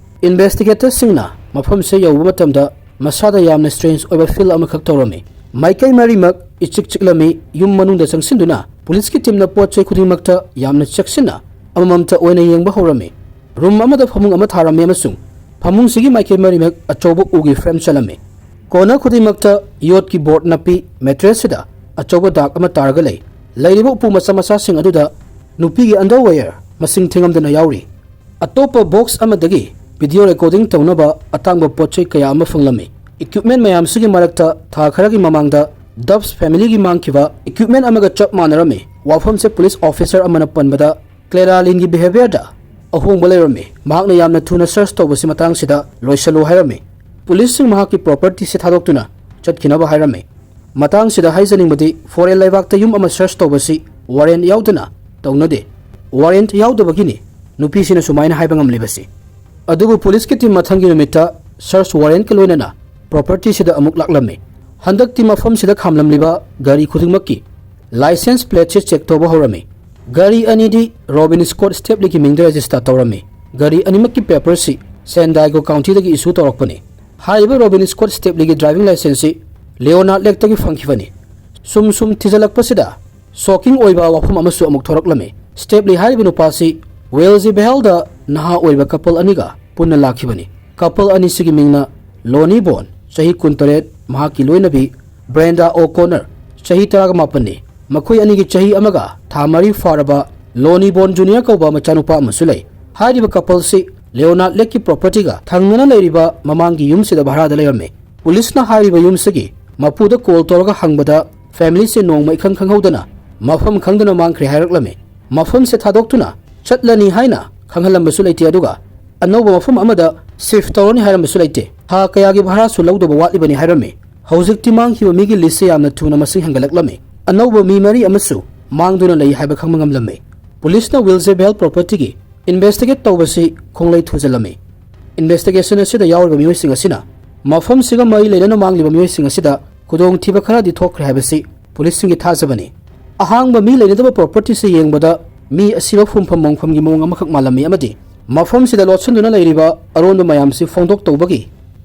ꯏꯟꯚꯦꯁꯇꯤꯒꯦꯇꯔꯁꯤꯡꯅ ꯃꯐꯝꯁꯦ ꯌꯧꯕ ꯃꯇꯝꯗ ꯃꯁꯥꯗ ꯌꯥꯝꯅ ꯁ꯭ꯇ꯭ꯔꯦꯟꯖ ꯑꯣꯏꯕ ꯐꯤꯜ ꯑꯃꯈꯛ ꯇꯧꯔꯝꯃꯤ꯫ ꯃꯥꯏꯀꯩ ꯃꯔꯤꯃꯛ ꯏꯆꯤꯛ ꯆꯤꯛꯂꯝꯃꯤ꯫ ꯌꯨꯝ ꯃꯅꯨꯡꯗ ꯆꯪꯁꯤꯟꯗꯨꯅ ꯄꯨꯂꯤꯁꯀꯤ ꯇꯤꯝꯅ ꯄꯣꯠ ꯆꯩ ꯈꯨꯗꯤꯡꯃꯛꯇ ꯌꯥꯝꯅ ꯆꯦꯛꯁꯤꯟꯅ ꯑꯃꯃꯝꯇ ꯑꯣꯏꯅ ꯌꯦꯡꯕ ꯍꯧꯔꯝꯃꯤ꯫ ꯔꯨꯝ ꯑꯃꯗ ꯐꯃꯨꯡ ꯑꯃ ꯊꯥꯔꯝꯃꯤ ꯑꯃꯁꯨꯡ ꯐꯃꯨꯡꯁꯤꯒꯤ ꯃꯥꯏꯀꯩ ꯃꯔꯤꯃꯛ ꯑꯆꯧꯕ ꯎꯒꯤ ꯐ꯭ꯔꯦꯝ ꯆꯜꯂꯝꯃꯤ꯫ ꯀꯣꯅꯔ ꯈꯨꯗꯤꯡꯃꯛꯇ ꯌꯣꯠꯀꯤ ꯕꯣꯔꯗ ꯅꯞꯄꯤ꯫ ꯃꯦꯇ꯭ꯔꯦꯁꯁꯤꯗ ꯑꯆꯧꯕ ꯗꯥꯛ ꯑꯃ ꯇꯥꯔꯒ ꯂꯩ꯫ ꯂꯩꯔꯤꯕ ꯎꯄꯨ ꯃꯆꯥ ꯃꯆꯥꯁꯤꯡ ꯑꯗꯨꯗ ꯅꯨꯄꯤꯒꯤ ꯑꯟꯗꯔꯋꯦꯌꯔ ꯃꯁꯤꯡ ꯊꯤꯉꯝꯗꯅ ꯌꯥꯎꯔꯤ꯫ ꯑꯇꯣꯞꯄ ꯕꯣꯛꯁ ꯑꯃꯗꯒꯤ ꯚꯤꯗꯤꯑꯣ ꯔꯦꯀꯣꯔꯗꯤꯡ ꯇꯧꯅꯕ ꯑꯇꯥꯡꯕ ꯄꯣꯠ ꯆꯩ ꯀꯌꯥ ꯑꯃ ꯐꯪꯂꯝꯃꯤ꯫ ꯏꯀ꯭ꯋꯤꯞꯃꯦꯟ ꯃꯌꯥꯝꯁꯤꯒꯤ ꯃꯔꯛꯇ ꯊꯥ ꯈꯔꯒꯤ ꯃꯃꯥꯡꯗ ꯗꯕꯁ ꯐꯦꯃꯤꯂꯤꯒꯤ ꯃꯥꯡꯈꯤꯕ ꯏꯀ꯭ꯋꯤꯞꯃꯦꯟ ꯑꯃꯒ ꯆꯞ ꯃꯥꯟꯅꯔꯝꯃꯤ꯫ ꯋꯥꯐꯝꯁꯦ ꯄꯨꯂꯤꯁ ꯑꯣꯐꯤꯁꯔ ꯑꯃꯅ ꯄꯟꯕꯗ ꯀ꯭ꯂꯦꯔꯥ ꯂꯤꯟꯒꯤ ꯕꯤꯍꯦꯕꯤꯌꯔꯗ ꯑꯍꯣꯡꯕ ꯂꯩꯔꯝꯃꯤ꯫ ꯃꯍꯥꯛꯅ ꯌꯥꯝꯅ ꯊꯨꯅ ꯁꯔꯆ ꯇꯧꯕꯁꯤ ꯃꯇꯥꯡꯁꯤꯗ ꯂꯣꯏꯁꯤꯜꯂꯨ ꯍꯥꯏꯔꯝꯃꯤ꯫ ꯄꯨꯂꯤꯁꯁꯤꯡ ꯃꯍꯥꯛꯀꯤ ꯄ꯭ꯔꯣꯄꯔꯇꯤꯁꯤ ꯊꯥꯗꯣꯛꯇꯨꯅ ꯆꯠꯈꯤꯅꯕ ꯍꯥꯏꯔꯝꯃꯤ꯫ ꯃꯇꯥꯡꯁꯤꯗ ꯍꯥꯏꯖꯅꯤꯡꯕꯗꯤ ꯐꯣꯔꯦꯟ ꯂꯩꯕꯥꯛꯇ ꯌꯨꯝ ꯑꯃ ꯁꯔꯆ ꯇꯧꯕꯁꯤ ꯋꯥꯔꯦꯟ ꯌꯥꯎꯗꯅ ꯇꯧꯅꯗꯦ꯫ ꯋꯥꯔꯦꯟ ꯌꯥꯎꯗꯕꯒꯤꯅꯤ ꯅꯨꯄꯤꯁꯤꯅ ꯁꯨꯃꯥꯏꯅ ꯍꯥꯏꯕ ꯉꯝꯂꯤꯕꯁꯤ꯫ ꯑꯗꯨꯕꯨ ꯄꯨꯂꯤꯁꯀꯤ ꯇꯤꯝ ꯃꯊꯪꯒꯤ ꯅꯨꯃꯤꯠꯇ ꯁꯔꯆ ꯋꯥꯔꯦꯟꯀ ꯂꯣꯏꯅꯅ ꯄ꯭ꯔꯣꯄꯔꯇꯤꯁꯤꯗ ꯑꯃꯨꯛ ꯂꯥꯛꯂꯝꯃꯤ꯫ ꯍꯟꯗꯛꯇꯤ ꯃꯐꯝꯁꯤꯗ ꯈꯥꯝꯂꯝꯂꯤꯕ ꯒꯥꯔꯤ ꯈꯨꯗꯤꯡꯃꯛꯀꯤ license plateꯁꯤ check ꯇꯧꯕ ꯍꯧꯔꯝꯃꯤ꯫ ꯒꯥꯔꯤ ꯑꯅꯤꯗꯤ ꯔꯣꯕꯤꯟ ꯁ꯭ꯀꯣꯠ ꯁ꯭ꯇꯦꯞꯂꯤꯒꯤ ꯃꯤꯡꯗ register ꯇꯧꯔꯝꯃꯤ꯫ ꯒꯥꯔꯤ ꯑꯅꯤꯃꯛꯀꯤ paperꯁꯤ ꯁꯦꯟ ꯗꯥꯏꯒꯣ ꯀꯥꯎꯟꯇꯤꯗꯒꯤ issue ꯇꯧꯔꯛꯄꯅꯤ꯫ ꯍꯥꯏꯔꯤꯕ ꯔꯣꯕꯤꯟ ꯁ꯭ꯀꯣꯠ ꯁ꯭ꯇꯦꯞꯂꯤꯒꯤ driving licenceꯁꯤ ꯂꯤꯑꯣꯅꯥꯔꯗ ꯂꯦꯛꯇꯒꯤ ꯐꯪꯈꯤꯕꯅꯤ꯫ ꯁꯨꯝ ꯁꯨꯝ ꯊꯤꯖꯤꯜꯂꯛꯄꯁꯤꯗ shocking ꯑꯣꯏꯕ ꯋꯥꯐꯝ ꯑꯃꯁꯨ ꯑꯃꯨꯛ ꯊꯣꯔꯛꯂꯝꯃꯤ꯫ ꯁ꯭ꯇꯦꯞꯂꯤ ꯍꯥꯏꯔꯤꯕ ꯅꯨꯄꯥꯁꯤ ꯋꯦꯜꯁ ꯚꯦꯜꯗ ꯅꯍꯥ ꯑꯣꯏꯕ couple ꯑꯅꯤꯒ ꯄꯨꯟꯅ ꯂꯥꯛꯈꯤꯕꯅꯤ꯫ Couple ꯑꯅꯤꯁꯤꯒꯤ ꯃꯤꯡꯅ ꯂꯣꯅꯤ ꯕꯣꯟ, ꯆꯍꯤ ꯀꯨꯟꯇꯔꯦꯠ, ꯃꯍꯥꯛꯀꯤ ꯂꯣꯏꯅꯕꯤ ꯕ꯭ꯔꯦꯟꯗꯥ ꯑꯣ ꯀꯣꯅꯔ, ꯆꯍꯤ ꯇꯔꯥꯃꯥꯄꯟꯅꯤ꯫ ꯃꯈꯣꯏ ꯑꯅꯤꯒꯤ ꯆꯍꯤ ꯑꯃꯒ ꯊꯥ ꯃꯔꯤ ꯐꯥꯔꯕ ꯂꯣꯅꯤ ꯕꯣꯟ ꯖꯨꯅꯤꯌꯔ ꯀꯧꯕ ꯃꯆꯥꯅꯨꯄꯥ ꯑꯃꯁꯨ ꯂꯩ꯫ ꯍꯥꯏꯔꯤꯕ coupleꯁꯤ ꯂꯤꯑꯣꯅꯥꯔꯗ ꯂꯦꯛꯀꯤ propertyꯒ ꯊꯪꯅꯅ ꯂꯩꯔꯤꯕ ꯃꯃꯥꯡꯒꯤ ꯌꯨꯝꯁꯤꯗ ꯚꯔꯥꯗ ꯂꯩꯔꯝꯃꯤ꯫ ꯄꯨꯂꯤꯁꯅ ꯍꯥꯏꯔꯤꯕ ꯌꯨꯝꯁꯤꯒꯤ ꯃꯄꯨꯗ call ꯇꯧꯔꯒ ꯍꯪꯕꯗ familyꯁꯦ ꯅꯣꯡꯃ ꯏꯈꯪ ꯈꯪꯍꯧꯗꯅ ꯃꯐꯝ ꯈꯪꯗꯅ ꯃꯥꯡꯈ꯭ꯔꯦ ꯍꯥꯏꯔꯛꯂꯝꯃꯤ꯫ ꯃꯐꯝꯁꯦ ꯊꯥꯗꯣꯛꯇꯨꯅ ꯆꯠꯂꯅꯤ ꯍꯥꯏꯅ ꯈꯪꯍꯜꯂꯝꯕꯁꯨ ꯂꯩꯇꯦ, ꯑꯗꯨꯒ ꯑꯅꯧꯕ ꯃꯐꯝ ꯑꯃꯗ shift ꯇꯧꯔꯅꯤ ꯍꯥꯏꯔꯝꯕꯁꯨ ꯂꯩꯇꯦ꯫ ꯊꯥ ꯀꯌꯥꯒꯤ ꯚꯔꯥꯁꯨ ꯂꯧꯗꯧꯕ ꯋꯥꯠꯂꯤꯕꯅꯤ ꯍꯥꯏꯔꯝꯃꯤ꯫ ꯍꯧꯖꯤꯛꯇꯤ ꯃꯥꯡꯈꯤꯕ ꯃꯤꯒꯤ listꯁꯦ ꯌꯥꯝꯅ ꯊꯨꯅ ꯃꯁꯤꯡ ꯍꯦꯟꯒꯠꯂꯛꯂꯝꯃꯤ꯫ ꯑꯅꯧꯕ ꯃꯤ ꯃꯔꯤ ꯑꯃꯁꯨ ꯃꯥꯡꯗꯨꯅ ꯂꯩ ꯍꯥꯏꯕ ꯈꯪꯕ ꯉꯝꯂꯝꯃꯤ꯫ ꯄꯨꯂꯤꯁꯅ ꯋꯤꯜꯖꯦ ꯚꯦꯜ propertyꯒꯤ investigate ꯇꯧꯕꯁꯤ ꯈꯣꯡꯂꯩ ꯊꯨꯖꯜꯂꯝꯃꯤ꯫ Investigation ꯑꯁꯤꯗ ꯌꯥꯎꯔꯤꯕ ꯃꯤꯑꯣꯏꯁꯤꯡ ꯑꯁꯤꯅ ꯃꯐꯝꯁꯤꯒ ꯃꯔꯤ ꯂꯩꯅꯅ ꯃꯥꯡꯂꯤꯕ ꯃꯤꯑꯣꯏꯁꯤꯡ ꯑꯁꯤꯗ ꯈꯨꯗꯣꯡꯊꯤꯕ ꯈꯔꯗꯤ ꯊꯣꯛꯈ꯭ꯔꯦ ꯍꯥꯏꯕꯁꯤ ꯄꯨꯂꯤꯁꯁꯤꯡꯒꯤ ꯊꯥꯖꯕꯅꯤ꯫ ꯑꯍꯥꯡꯕ ꯃꯤ ꯂꯩꯅꯗꯕ propertyꯁꯤ ꯌꯦꯡꯕꯗ ꯃꯤ ꯑꯁꯤꯕ ꯐꯨꯝꯐꯝ ꯃꯣꯡꯐꯝꯒꯤ ꯃꯑꯣꯡ ꯑꯃꯈꯛ ꯃꯥꯜꯂꯝꯃꯤ ꯑꯃꯗꯤ ꯃꯐꯝꯁꯤꯗ ꯂꯣꯠꯁꯤꯟꯗꯨꯅ ꯂꯩꯔꯤꯕ ꯑꯔꯣꯟꯕ ꯃꯌꯥꯝꯁꯤ ꯐꯣꯡꯗꯣꯛ ꯇꯧꯕꯒꯤ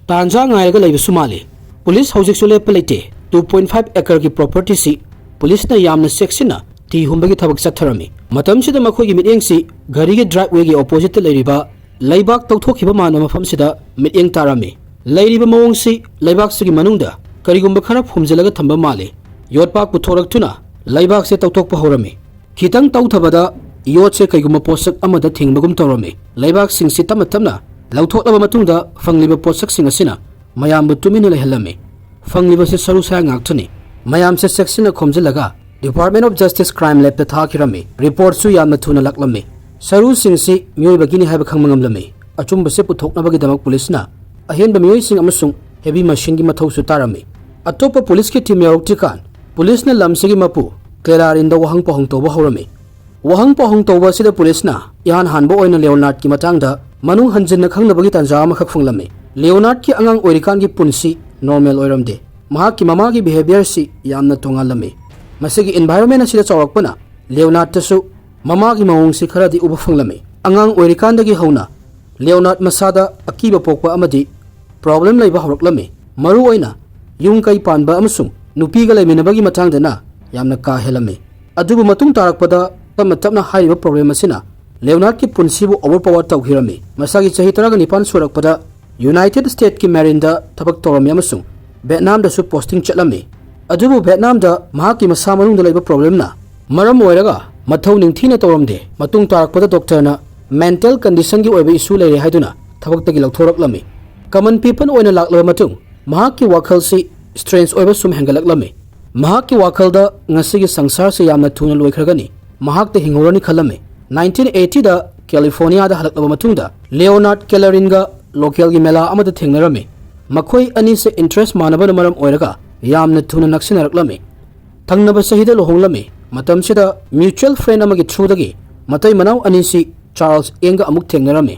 ꯇꯥꯟꯖꯥ ꯉꯥꯏꯔꯒ ꯂꯩꯕꯁꯨ ꯃꯥꯜꯂꯤ꯫ ꯄꯨꯂꯤꯁ ꯍꯧꯖꯤꯛꯁꯨ ꯂꯦꯞꯄ ꯂꯩꯇꯦ꯫ Two point five acreꯒꯤ propertyꯁꯤ ꯄꯨꯂꯤꯁꯅ ꯌꯥꯝꯅ ꯆꯦꯛꯁꯤꯟꯅ ꯊꯤ ꯍꯨꯝꯕꯒꯤ ꯊꯕꯛ ꯆꯠꯊꯔꯝꯃꯤ꯫ ꯃꯇꯝꯁꯤꯗ ꯃꯈꯣꯏꯒꯤ ꯃꯤꯠꯌꯦꯡꯁꯤ ꯘꯔꯤꯒꯤ drivewayꯒꯤ oppositeꯇ ꯂꯩꯔꯤꯕ ꯂꯩꯕꯥꯛ ꯇꯧꯊꯣꯛꯈꯤꯕ ꯃꯥꯟꯕ ꯃꯐꯝꯁꯤꯗ ꯃꯤꯠꯌꯦꯡ ꯇꯥꯔꯝꯃꯤ꯫ ꯂꯩꯔꯤꯕ ꯃꯑꯣꯡꯁꯤ ꯂꯩꯕꯥꯛꯁꯤꯒꯤ ꯃꯅꯨꯡꯗ ꯀꯔꯤꯒꯨꯝꯕ ꯈꯔ ꯐꯨꯝꯖꯤꯜꯂꯒ ꯊꯝꯕ ꯃꯥꯜꯂꯤ꯫ ꯌꯣꯠꯄꯥꯛ ꯄꯨꯊꯣꯔꯛꯇꯨꯅ ꯂꯩꯕꯥꯛꯁꯦ ꯇꯧꯊꯣꯛꯄ ꯍꯧꯔꯝꯃꯤ꯫ ꯈꯤꯇꯪ ꯇꯧꯊꯕꯗ ꯌꯣꯠꯁꯦ ꯀꯩꯒꯨꯝꯕ ꯄꯣꯠꯁꯛ ꯑꯃꯗ ꯊꯤꯡꯕꯒꯨꯝ ꯇꯧꯔꯝꯃꯤ꯫ ꯂꯩꯕꯥꯛꯁꯤꯡꯁꯤ ꯇꯞꯅ ꯇꯞꯅ ꯂꯧꯊꯣꯛꯂꯕ ꯃꯇꯨꯡꯗ ꯐꯪꯂꯤꯕ ꯄꯣꯠꯁꯛꯁꯤꯡ ꯑꯁꯤꯅ ꯃꯌꯥꯝꯕꯨ ꯇꯨꯃꯤꯟꯅ ꯂꯩꯍꯜꯂꯝꯃꯤ꯫ ꯐꯪꯂꯤꯕꯁꯤ ꯁꯔꯨ ꯁꯔꯥꯡ ꯉꯥꯛꯇꯅꯤ꯫ ꯃꯌꯥꯝꯁꯦ ꯆꯦꯛꯁꯤꯟꯅ ꯈꯣꯝꯖꯤꯜꯂꯒ Department of Justice Crime Labꯇ ꯊꯥꯈꯤꯔꯝꯃꯤ꯫ Reportꯁꯨ ꯌꯥꯝꯅ ꯊꯨꯅ ꯂꯥꯛꯂꯝꯃꯤ꯫ ꯁꯔꯨꯁꯤꯡꯁꯤ ꯃꯤꯑꯣꯏꯕꯒꯤꯅꯤ ꯍꯥꯏꯕ ꯈꯪꯕ ꯉꯝꯂꯝꯃꯤ꯫ ꯑꯆꯨꯝꯕꯁꯦ ꯄꯨꯊꯣꯛꯅꯕꯒꯤꯗꯃꯛ ꯄꯨꯂꯤꯁꯅ ꯑꯍꯦꯟꯕ ꯃꯤꯑꯣꯏꯁꯤꯡ ꯑꯃꯁꯨꯡ heavy machineꯒꯤ ꯃꯊꯧꯁꯨ ꯇꯥꯔꯝꯃꯤ꯫ ꯑꯇꯣꯞꯄ ꯄꯨꯂꯤꯁꯀꯤ team ꯌꯧꯔꯛꯇ꯭ꯔꯤꯀꯥꯟ ꯄꯨꯂꯤꯁꯅ ꯂꯝꯁꯤꯒꯤ ꯃꯄꯨ ꯀ꯭ꯂꯦꯔꯥꯔꯤꯟꯗ ꯋꯥꯍꯪ ꯄꯥꯎꯍꯪ ꯇꯧꯕ ꯍꯧꯔꯝꯃꯤ꯫ ꯋꯥꯍꯪ ꯄꯥꯎꯍꯪ ꯇꯧꯕ ꯑꯁꯤꯗ ꯄꯨꯂꯤꯁꯅ ꯏꯍꯥꯟ ꯍꯥꯟꯕ ꯑꯣꯏꯅ ꯂꯤꯑꯣꯅꯥꯔꯗꯀꯤ ꯃꯇꯥꯡꯗ ꯃꯅꯨꯡ ꯍꯟꯖꯤꯟꯅ ꯈꯪꯅꯕꯒꯤ ꯇꯥꯟꯖꯥ ꯑꯃꯈꯛ ꯐꯪꯂꯝꯃꯤ꯫ ꯂꯤꯑꯣꯅꯥꯔꯗꯀꯤ ꯑꯉꯥꯡ ꯑꯣꯏꯔꯤꯀꯥꯟꯒꯤ ꯄꯨꯟꯁꯤ normal ꯑꯣꯏꯔꯝꯗꯦ꯫ ꯃꯍꯥꯛꯀꯤ ꯃꯃꯥꯒꯤ ꯕꯤꯍꯦꯕꯤꯌꯔꯁꯤ ꯌꯥꯝꯅ ꯇꯣꯉꯥꯜꯂꯝꯃꯤ꯫ ꯃꯁꯤꯒꯤ ꯏꯟꯚꯥꯏꯔꯣꯟꯃꯦꯟ ꯑꯁꯤꯗ ꯆꯥꯎꯔꯛꯄꯅ ꯂꯤꯑꯣꯅꯥꯔꯗꯇꯁꯨ ꯃꯃꯥꯒꯤ ꯃꯑꯣꯡꯁꯤ ꯈꯔꯗꯤ ꯎꯕ ꯐꯪꯂꯝꯃꯤ꯫ ꯑꯉꯥꯡ ꯑꯣꯏꯔꯤꯀꯥꯟꯗꯒꯤ ꯍꯧꯅ ꯂꯤꯑꯣꯅꯥꯔꯗ ꯃꯁꯥꯗ ꯑꯀꯤꯕ ꯄꯣꯛꯄ ꯑꯃꯗꯤ ꯄ꯭ꯔꯣꯕ꯭ꯂꯦꯝ ꯂꯩꯕ ꯍꯧꯔꯛꯂꯝꯃꯤ꯫ ꯃꯔꯨꯑꯣꯏꯅ ꯌꯨꯝ ꯀꯩ ꯄꯥꯟꯕ ꯑꯃꯁꯨꯡ ꯅꯨꯄꯤꯒ ꯂꯩꯃꯤꯟꯅꯕꯒꯤ ꯃꯇꯥꯡꯗꯅ ꯌꯥꯝꯅ ꯀꯥ ꯍꯦꯜꯂꯝꯃꯤ꯫ ꯑꯗꯨꯕꯨ ꯃꯇꯨꯡ ꯇꯥꯔꯛꯄꯗ ꯇꯞꯅ ꯇꯞꯅ ꯍꯥꯏꯔꯤꯕ ꯄ꯭ꯔꯣꯕ꯭ꯂꯦꯝ ꯑꯁꯤꯅ ꯂꯤꯑꯣꯅꯥꯔꯗꯀꯤ ꯄꯨꯟꯁꯤꯕꯨ ꯑꯣꯚꯔꯄꯥꯋꯔ ꯇꯧꯈꯤꯔꯝꯃꯤ꯫ ꯃꯁꯥꯒꯤ ꯆꯍꯤ ꯇꯔꯥꯒ ꯅꯤꯄꯥꯟ ꯁꯨꯔꯛꯄꯗ ꯌꯨꯅꯥꯏꯇꯦꯗ ꯁ꯭ꯇꯦꯠꯀꯤ ꯃꯦꯔꯤꯟꯗ ꯊꯕꯛ ꯇꯧꯔꯝꯃꯤ ꯑꯃꯁꯨꯡ ꯚꯦꯠꯅꯥꯝꯗꯁꯨ ꯄꯣꯁꯇꯤꯡ ꯆꯠꯂꯝꯃꯤ꯫ ꯑꯗꯨꯕꯨ ꯚꯦꯠꯅꯥꯝꯗ ꯃꯍꯥꯛꯀꯤ ꯃꯁꯥ ꯃꯅꯨꯡꯗ ꯂꯩꯕ ꯄ꯭ꯔꯣꯕ꯭ꯂꯦꯝꯅ ꯃꯔꯝ ꯑꯣꯏꯔꯒ ꯃꯊꯧ ꯅꯤꯡꯊꯤꯅ ꯇꯧꯔꯝꯗꯦ꯫ ꯃꯇꯨꯡ ꯇꯥꯔꯛꯄꯗ ꯗꯣꯛꯇꯔꯅ ꯃꯦꯟꯇꯦꯜ ꯀꯟꯗꯤꯁꯟꯒꯤ ꯑꯣꯏꯕ ꯏꯁꯨ ꯂꯩꯔꯦ ꯍꯥꯏꯗꯨꯅ ꯊꯕꯛꯇꯒꯤ ꯂꯧꯊꯣꯔꯛꯂꯝꯃꯤ꯫ ꯀꯃꯟ ꯄꯤꯄꯜ ꯑꯣꯏꯅ ꯂꯥꯛꯂꯕ ꯃꯇꯨꯡ ꯃꯍꯥꯛꯀꯤ ꯋꯥꯈꯜꯁꯤ ꯁ꯭ꯇ꯭ꯔꯦꯟꯖ ꯑꯣꯏꯕ ꯁꯨꯝ ꯍꯦꯟꯒꯠꯂꯛꯂꯝꯃꯤ꯫ ꯃꯍꯥꯛꯀꯤ ꯋꯥꯈꯜꯗ ꯉꯁꯤꯒꯤ ꯁꯪꯁꯥꯔꯁꯤ ꯌꯥꯝꯅ ꯊꯨꯅ ꯂꯣꯏꯈ꯭ꯔꯒꯅꯤ, ꯃꯍꯥꯛꯇ ꯍꯤꯡꯍꯧꯔꯅꯤ ꯈꯜꯂꯝꯃꯤ꯫ ꯅꯥꯏꯟꯇꯤꯟ ꯑꯩꯠꯇꯤꯗ ꯀꯦꯂꯤꯐꯣꯔꯅꯤꯌꯥꯗ ꯍꯜꯂꯛꯂꯕ ꯃꯇꯨꯡꯗ ꯂꯤꯑꯣꯅꯥꯔꯗ ꯀꯦꯂꯔꯤꯟꯒ ꯂꯣꯀꯦꯜꯒꯤ ꯃꯦꯂꯥ ꯑꯃꯗ ꯊꯦꯡꯅꯔꯝꯃꯤ꯫ ꯃꯈꯣꯏ ꯑꯅꯤꯁꯦ ꯏꯟꯇꯔꯦꯁ ꯃꯥꯟꯅꯕꯅ ꯃꯔꯝ ꯑꯣꯏꯔꯒ ꯌꯥꯝꯅ ꯊꯨꯅ ꯅꯛꯁꯤꯟꯅꯔꯛꯂꯝꯃꯤ꯫ ꯊꯪꯅꯕ ꯆꯍꯤꯗ ꯂꯨꯍꯣꯡꯂꯝꯃꯤ꯫ ꯃꯇꯝꯁꯤꯗ ꯃ꯭ꯌꯨꯆꯨꯋꯦꯜ ꯐ꯭ꯔꯦꯟ ꯑꯃꯒꯤ ꯊ꯭ꯔꯨꯗꯒꯤ ꯃꯇꯩ ꯃꯅꯥꯎ ꯑꯅꯤꯁꯤ ꯆꯥꯔꯜꯁ ꯌꯦꯡꯒ ꯑꯃꯨꯛ ꯊꯦꯡꯅꯔꯝꯃꯤ꯫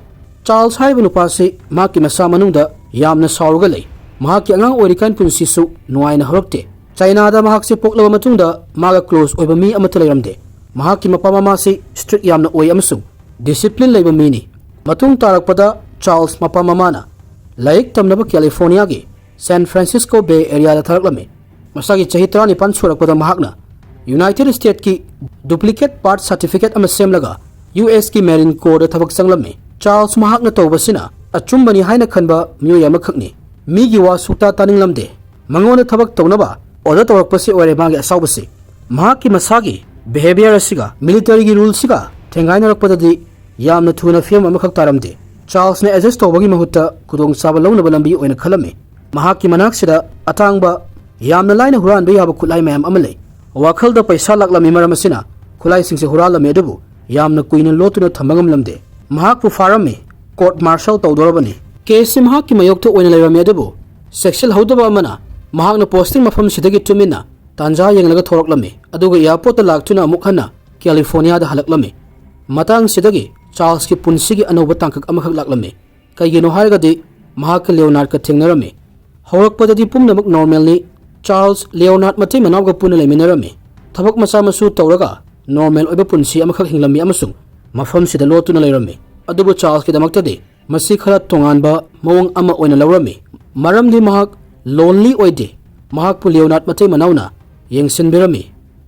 ꯆꯥꯔꯜꯁ ꯍꯥꯏꯔꯤꯕ ꯅꯨꯄꯥꯁꯤ ꯃꯍꯥꯛꯀꯤ ꯃꯁꯥ ꯃꯅꯨꯡꯗ ꯌꯥꯝꯅ ꯁꯥꯎꯔꯒ ꯂꯩ꯫ ꯃꯍꯥꯛꯀꯤ ꯑꯉꯥꯡ ꯑꯣꯏꯔꯤꯀꯥꯟ ꯄꯨꯟꯁꯤꯁꯨ ꯅꯨꯡꯉꯥꯏꯅ ꯍꯧꯔꯛꯇꯦ꯫ ꯆꯥꯏꯅꯥꯗ ꯃꯍꯥꯛꯁꯦ ꯄꯣꯛꯂꯕ ꯃꯇꯨꯡꯗ ꯃꯥꯒ ꯀ꯭ꯂꯣꯖ ꯑꯣꯏꯕ ꯃꯤ ꯑꯃꯠꯇ ꯂꯩꯔꯝꯗꯦ꯫ ꯃꯍꯥꯛꯀꯤ ꯃꯄꯥ ꯃꯃꯥꯁꯤ ꯁ꯭ꯇ꯭ꯔꯤꯛ ꯌꯥꯝꯅ ꯑꯣꯏ ꯑꯃꯁꯨꯡ ꯗꯤꯁꯤꯄ꯭ꯂꯤꯟ ꯂꯩꯕ ꯃꯤꯅꯤ꯫ ꯃꯇꯨꯡ ꯇꯥꯔꯛꯄꯗ ꯆꯥꯔꯜꯁ ꯃꯄꯥ ꯃꯃꯥꯅ ꯂꯥꯏꯔꯤꯛ ꯇꯝꯅꯕ ꯀꯦꯂꯤꯐꯣꯔꯅꯤꯌꯥꯒꯤ ꯁꯦꯟ ꯐ꯭ꯔꯥꯟꯁꯤꯁꯀꯣ ꯕꯦ ꯑꯦꯔꯤꯌꯥꯗ ꯊꯥꯔꯛꯂꯝꯃꯤ꯫ ꯃꯁꯥꯒꯤ ꯆꯍꯤ ꯇꯔꯥꯅꯤꯄꯥꯟ ꯁꯨꯔꯛꯄꯗ ꯃꯍꯥꯛꯅ ꯌꯨꯅꯥꯏꯇꯦꯗ ꯁ꯭ꯇꯦꯠꯀꯤ ꯗꯨꯄ꯭ꯂꯤꯀꯦꯠ ꯕꯥꯔꯊ ꯁꯥꯔꯇꯤꯐꯤꯀꯦꯠ ꯑꯃ ꯁꯦꯝꯂꯒ ꯌꯨ ꯑꯦꯁꯀꯤ ꯃꯦꯔꯤꯟ ꯀꯣꯔꯗ ꯊꯕꯛ ꯆꯪꯂꯝꯃꯤ꯫ ꯆꯥꯔꯜꯁ ꯃꯍꯥꯛꯅ ꯇꯧꯕꯁꯤꯅ ꯑꯆꯨꯝꯕꯅꯤ ꯍꯥꯏꯅ ꯈꯟꯕ ꯃꯤꯑꯣꯏ ꯑꯃꯈꯛꯅꯤ꯫ ꯃꯤꯒꯤ ꯋꯥ ꯁꯨꯛꯇꯥ ꯇꯥꯅꯤꯡꯂꯝꯗꯦ꯫ ꯃꯉꯣꯟꯗ ꯊꯕꯛ ꯇꯧꯅꯕ ꯑꯣꯔꯗꯔ ꯇꯧꯔꯛꯄꯁꯤ ꯑꯣꯏꯔꯦ ꯃꯥꯒꯤ ꯑꯁꯥꯎꯕꯁꯤ꯫ ꯃꯍꯥꯛꯀꯤ ꯃꯁꯥꯒꯤ ꯕꯤꯍꯦꯕꯤꯌꯔ ꯑꯁꯤꯒ ꯃꯤꯂꯤꯇꯔꯤꯒꯤ ꯔꯨꯜꯁꯤꯒ ꯊꯦꯡꯒꯥꯏꯅꯔꯛꯄꯗꯗꯤ ꯌꯥꯝꯅ ꯊꯨꯅ ꯐꯤꯕꯝ ꯑꯃꯈꯛ ꯇꯥꯔꯝꯗꯦ꯫ ꯆꯥꯔꯜꯁꯅ ꯑꯦꯗꯖꯁ ꯇꯧꯕꯒꯤ ꯃꯍꯨꯠꯇ ꯈꯨꯗꯣꯡꯆꯥꯕ ꯂꯧꯅꯕ ꯂꯝꯕꯤ ꯑꯣꯏꯅ ꯈꯜꯂꯝꯃꯤ꯫ ꯃꯍꯥꯛꯀꯤ ꯃꯅꯥꯛꯁꯤꯗ ꯑꯇꯥꯡꯕ, ꯌꯥꯝꯅ ꯂꯥꯏꯅ ꯍꯨꯔꯥꯟꯕ ꯌꯥꯕ ꯈꯨꯠꯂꯥꯏ ꯃꯌꯥꯝ ꯑꯃ ꯂꯩ꯫ ꯋꯥꯈꯜꯗ ꯄꯩꯁꯥ ꯂꯥꯛꯂꯝꯃꯤ ꯃꯔꯝ ꯑꯁꯤꯅ ꯈꯨꯠꯂꯥꯏꯁꯤꯡꯁꯦ ꯍꯨꯔꯥꯜꯂꯝꯃꯤ, ꯑꯗꯨꯕꯨ ꯌꯥꯝꯅ ꯀꯨꯏꯅ ꯂꯣꯠꯇꯨꯅ ꯊꯝꯕ ꯉꯝꯂꯝꯗꯦ꯫ ꯃꯍꯥꯛꯄꯨ ꯐꯥꯔꯝꯃꯤ, ꯀꯣꯔꯠ ꯃꯥꯔꯁꯜ ꯇꯧꯗꯣꯔꯕꯅꯤ꯫ ꯀꯦꯁꯁꯤ ꯃꯍꯥꯛꯀꯤ ꯃꯥꯌꯣꯛꯇ ꯑꯣꯏꯅ ꯂꯩꯔꯝꯃꯤ, ꯑꯗꯨꯕꯨ ꯆꯦꯛꯁꯤꯜꯍꯧꯗꯕ ꯑꯃꯅ ꯃꯍꯥꯛꯅ ꯄꯣꯁꯇꯤꯡ ꯃꯐꯝꯁꯤꯗꯒꯤ ꯇꯨꯃꯤꯟꯅ ꯇꯥꯟꯖꯥ ꯌꯦꯡꯂꯒ ꯊꯣꯔꯛꯂꯝꯃꯤ, ꯑꯗꯨꯒ ꯑꯦꯌꯥꯔꯄꯣꯔꯠꯇ ꯂꯥꯛꯇꯨꯅ ꯑꯃꯨꯛ ꯍꯟꯅ ꯀꯦꯂꯤꯐꯣꯔꯅꯤꯌꯥꯗ ꯍꯜꯂꯛꯂꯝꯃꯤ꯫ ꯃꯇꯥꯡꯁꯤꯗꯒꯤ ꯆꯥꯔꯜꯁꯀꯤ ꯄꯨꯟꯁꯤꯒꯤ ꯑꯅꯧꯕ ꯇꯥꯡꯀꯛ ꯑꯃꯈꯛ ꯂꯥꯛꯂꯝꯃꯤ꯫ ꯀꯩꯒꯤꯅꯣ ꯍꯥꯏꯔꯒꯗꯤ ꯃꯍꯥꯛꯀ ꯂꯤꯑꯣꯅꯥꯔꯗꯀ ꯊꯦꯡꯅꯔꯝꯃꯤ꯫ ꯍꯧꯔꯛꯄꯗꯗꯤ ꯄꯨꯝꯅꯃꯛ ꯅꯣꯔꯃꯦꯜꯅꯤ꯫ ꯆꯥꯔꯜꯁ ꯂꯤꯑꯣꯅꯥꯔꯗ ꯃꯇꯩ ꯃꯅꯥꯎꯒ ꯄꯨꯟꯅ ꯂꯩꯃꯤꯟꯅꯔꯝꯃꯤ꯫ ꯊꯕꯛ ꯃꯆꯥ ꯃꯁꯨ ꯇꯧꯔꯒ ꯅꯣꯔꯃꯦꯜ ꯑꯣꯏꯕ ꯄꯨꯟꯁꯤ ꯑꯃꯈꯛ ꯍꯤꯡꯂꯝꯃꯤ ꯑꯃꯁꯨꯡ ꯃꯐꯝꯁꯤꯗ ꯂꯣꯠꯇꯨꯅ ꯂꯩꯔꯝꯃꯤ꯫ ꯑꯗꯨꯕꯨ ꯆꯥꯔꯜꯁꯀꯤꯗꯃꯛꯇꯗꯤ ꯃꯁꯤ ꯈꯔ ꯇꯣꯉꯥꯟꯕ ꯃꯑꯣꯡ ꯑꯃ ꯑꯣꯏꯅ ꯂꯧꯔꯝꯃꯤ, ꯃꯔꯝꯗꯤ ꯃꯍꯥꯛ ꯂꯣꯟꯂꯤ ꯑꯣꯏꯗꯦ꯫ ꯃꯍꯥꯛꯄꯨ ꯂꯤꯑꯣꯅꯥꯔꯗ ꯃꯇꯩ ꯃꯅꯥꯎꯅ ꯌꯦꯡꯁꯤꯟꯕꯤꯔꯝꯃꯤ꯫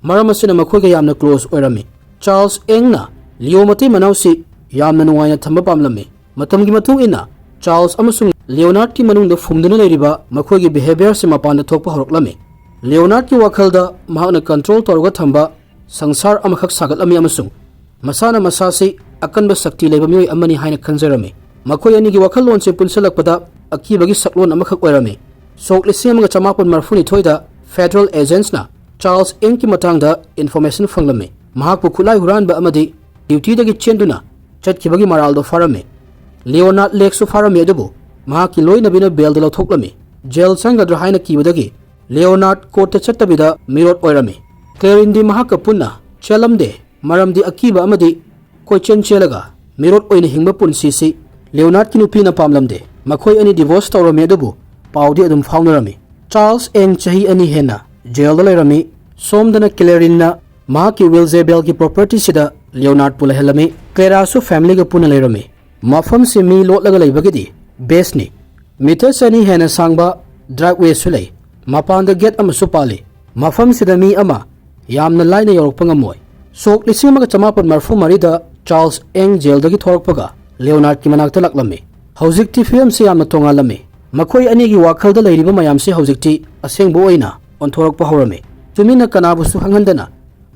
ꯃꯔꯝ ꯑꯁꯤꯅ ꯃꯈꯣꯏꯒ ꯌꯥꯝꯅ ꯀ꯭ꯂꯣꯖ ꯑꯣꯏꯔꯝꯃꯤ꯫ ꯆꯥꯔꯜꯁ ꯑꯦꯡꯅ ꯂꯤꯑꯣ ꯃꯇꯩ ꯃꯅꯥꯎꯁꯤ ꯌꯥꯝꯅ ꯅꯨꯡꯉꯥꯏꯅ ꯊꯝꯕ ꯄꯥꯝꯂꯝꯃꯤ꯫ ꯃꯇꯝꯒꯤ ꯃꯇꯨꯡ ꯏꯟꯅ ꯆꯥꯔꯜꯁ ꯑꯃꯁꯨꯡ ꯂꯤꯑꯣꯅꯥꯔꯗꯀꯤ ꯃꯅꯨꯡꯗ ꯐꯨꯝꯗꯨꯅ ꯂꯩꯔꯤꯕ ꯃꯈꯣꯏꯒꯤ ꯕꯤꯍꯦꯕꯤꯌꯔꯁꯤ ꯃꯄꯥꯟꯗ ꯊꯣꯛꯄ ꯍꯧꯔꯛꯂꯝꯃꯤ꯫ ꯂꯤꯑꯣꯅꯥꯔꯗꯀꯤ ꯋꯥꯈꯜꯗ ꯃꯍꯥꯛꯅ ꯀꯟꯇ꯭ꯔꯣꯜ ꯇꯧꯔꯒ ꯊꯝꯕ ꯁꯪꯁꯥꯔ ꯑꯃꯈꯛ ꯁꯥꯒꯠꯂꯝꯃꯤ ꯑꯃꯁꯨꯡ ꯃꯁꯥꯅ ꯃꯁꯥꯁꯤ ꯑꯀꯟꯕ ꯁꯛꯇꯤ ꯂꯩꯕ ꯃꯤꯑꯣꯏ ꯑꯃꯅꯤ ꯍꯥꯏꯅ ꯈꯟꯖꯔꯝꯃꯤ꯫ ꯃꯈꯣꯏ ꯑꯅꯤꯒꯤ ꯋꯥꯈꯜꯂꯣꯟꯁꯤ ꯄꯨꯟꯁꯤꯜꯂꯛꯄꯗ ꯑꯀꯤꯕꯒꯤ ꯁꯛꯂꯣꯟ ꯑꯃꯈꯛ ꯑꯣꯏꯔꯝꯃꯤ꯫ ꯁꯣꯛ ꯂꯤꯁꯤꯡ ꯑꯃꯒ ꯆꯃꯥꯄꯟ ꯃꯔꯤꯐꯨꯅꯤꯊꯣꯏꯗ ꯐꯦꯗꯔꯦꯜ ꯑꯦꯖꯦꯟꯠꯁꯅ ꯆꯥꯔꯜꯁ ꯑꯦꯡꯒꯤ ꯃꯇꯥꯡꯗ ꯏꯟꯐꯣꯔꯃꯦꯁꯟ ꯐꯪꯂꯝꯃꯤ꯫ ꯃꯍꯥꯛꯄꯨ ꯈꯨꯠꯂꯥꯏ ꯍꯨꯔꯥꯟꯕ ꯑꯃꯗꯤ ꯗ꯭ꯌꯨꯇꯤꯗꯒꯤ ꯆꯦꯟꯗꯨꯅ ꯆꯠꯈꯤꯕꯒꯤ ꯃꯔꯥꯜꯗꯣ ꯐꯥꯔꯝꯃꯤ꯫ ꯂꯤꯑꯣꯅꯥꯔꯗ ꯂꯦꯛꯁꯨ ꯐꯥꯔꯝꯃꯤ, ꯑꯗꯨꯕꯨ ꯃꯍꯥꯛꯀꯤ ꯂꯣꯏꯅꯕꯤꯅ ꯕꯦꯜꯗ ꯂꯧꯊꯣꯛꯂꯝꯃꯤ꯫ ꯖꯦꯜ ꯆꯪꯒꯗ꯭ꯔꯥ ꯍꯥꯏꯅ ꯀꯤꯕꯗꯒꯤ ꯂꯤꯑꯣꯅꯥꯔꯗ ꯀꯣꯔꯠꯇ ꯆꯠꯇꯕꯤꯗ ꯃꯤꯔꯣꯠ ꯑꯣꯏꯔꯝꯃꯤ꯫ ꯀ꯭ꯂꯦꯔꯤꯟꯗꯤ ꯃꯍꯥꯛꯀ ꯄꯨꯟꯅ ꯆꯦꯜꯂꯝꯗꯦ, ꯃꯔꯝꯗꯤ ꯑꯀꯤꯕ ꯑꯃꯗꯤ ꯀꯣꯏꯆꯦꯟ ꯆꯦꯜꯂꯒ ꯃꯤꯔꯣꯠ ꯑꯣꯏꯅ ꯍꯤꯡꯕ ꯄꯨꯟꯁꯤꯁꯤ ꯂꯤꯑꯣꯅꯥꯔꯗꯀꯤ ꯅꯨꯄꯤꯅ ꯄꯥꯝꯂꯝꯗꯦ꯫ ꯃꯈꯣꯏ ꯑꯅꯤ ꯗꯤꯚꯣꯔꯁ ꯇꯧꯔꯝꯃꯤ, ꯑꯗꯨꯕꯨ ꯄꯥꯎꯗꯤ ꯑꯗꯨꯝ ꯐꯥꯎꯅꯔꯝꯃꯤ꯫ ꯆꯥꯔꯜꯁ ꯑꯦꯡ ꯆꯍꯤ ꯑꯅꯤ ꯍꯦꯟꯅ ꯖꯦꯜꯗ ꯂꯩꯔꯝꯃꯤ꯫ ꯁꯣꯝꯗꯅ ꯀ꯭ꯂꯦꯔꯤꯟꯅ ꯃꯍꯥꯛꯀꯤ ꯋꯤꯜꯖꯦꯕꯦꯜꯒꯤ ꯄ꯭ꯔꯣꯄꯔꯇꯤꯁꯤꯗ ꯂꯤꯑꯣꯅꯥꯔꯗꯄꯨ ꯂꯩꯍꯜꯂꯝꯃꯤ꯫ ꯀ꯭ꯂꯦꯔꯥꯁꯨ ꯐꯦꯃꯤꯂꯤꯒ ꯄꯨꯟꯅ ꯂꯩꯔꯝꯃꯤ꯫ ꯃꯐꯝꯁꯤ ꯃꯤ ꯂꯣꯠꯂꯒ ꯂꯩꯕꯒꯤꯗꯤ ꯕꯦꯁꯅꯤ꯫ ꯃꯤꯇꯔ ꯆꯅꯤ ꯍꯦꯟꯅ ꯁꯥꯡꯕ ꯗ꯭ꯔꯥꯏꯚꯋꯦꯁꯨ ꯂꯩ꯫ ꯃꯄꯥꯟꯗ ꯒꯦꯠ ꯑꯃꯁꯨ ꯄꯥꯜꯂꯤ꯫ ꯃꯐꯝꯁꯤꯗ ꯃꯤ ꯑꯃ ꯌꯥꯝꯅ ꯂꯥꯏꯅ ꯌꯧꯔꯛꯄ ꯉꯝꯃꯣꯏ꯫ ꯁꯣꯛ ꯂꯤꯁꯤꯡ ꯑꯃꯒ ꯆꯃꯥꯄꯟ ꯃꯔꯤꯐꯨ ꯃꯔꯤꯗ ꯆꯥꯔꯜꯁ ꯑꯦꯡ ꯖꯦꯜꯗꯒꯤ ꯊꯣꯔꯛꯄꯒ ꯂꯤꯑꯣꯅꯥꯔꯗꯀꯤ ꯃꯅꯥꯛꯇ ꯂꯥꯛꯂꯝꯃꯤ꯫ ꯍꯧꯖꯤꯛꯇꯤ ꯐꯤꯕꯝꯁꯤ ꯌꯥꯝꯅ ꯇꯣꯉꯥꯜꯂꯝꯃꯤ꯫ ꯃꯈꯣꯏ ꯑꯅꯤꯒꯤ ꯋꯥꯈꯜꯗ ꯂꯩꯔꯤꯕ ꯃꯌꯥꯝꯁꯤ ꯍꯧꯖꯤꯛꯇꯤ ꯑꯁꯦꯡꯕ ꯑꯣꯏꯅ ꯑꯣꯟꯊꯣꯔꯛꯄ ꯍꯧꯔꯝꯃꯤ꯫ ꯇꯨꯃꯤꯟꯅ ꯀꯅꯥꯕꯨꯁꯨ ꯈꯪꯍꯟꯗꯅ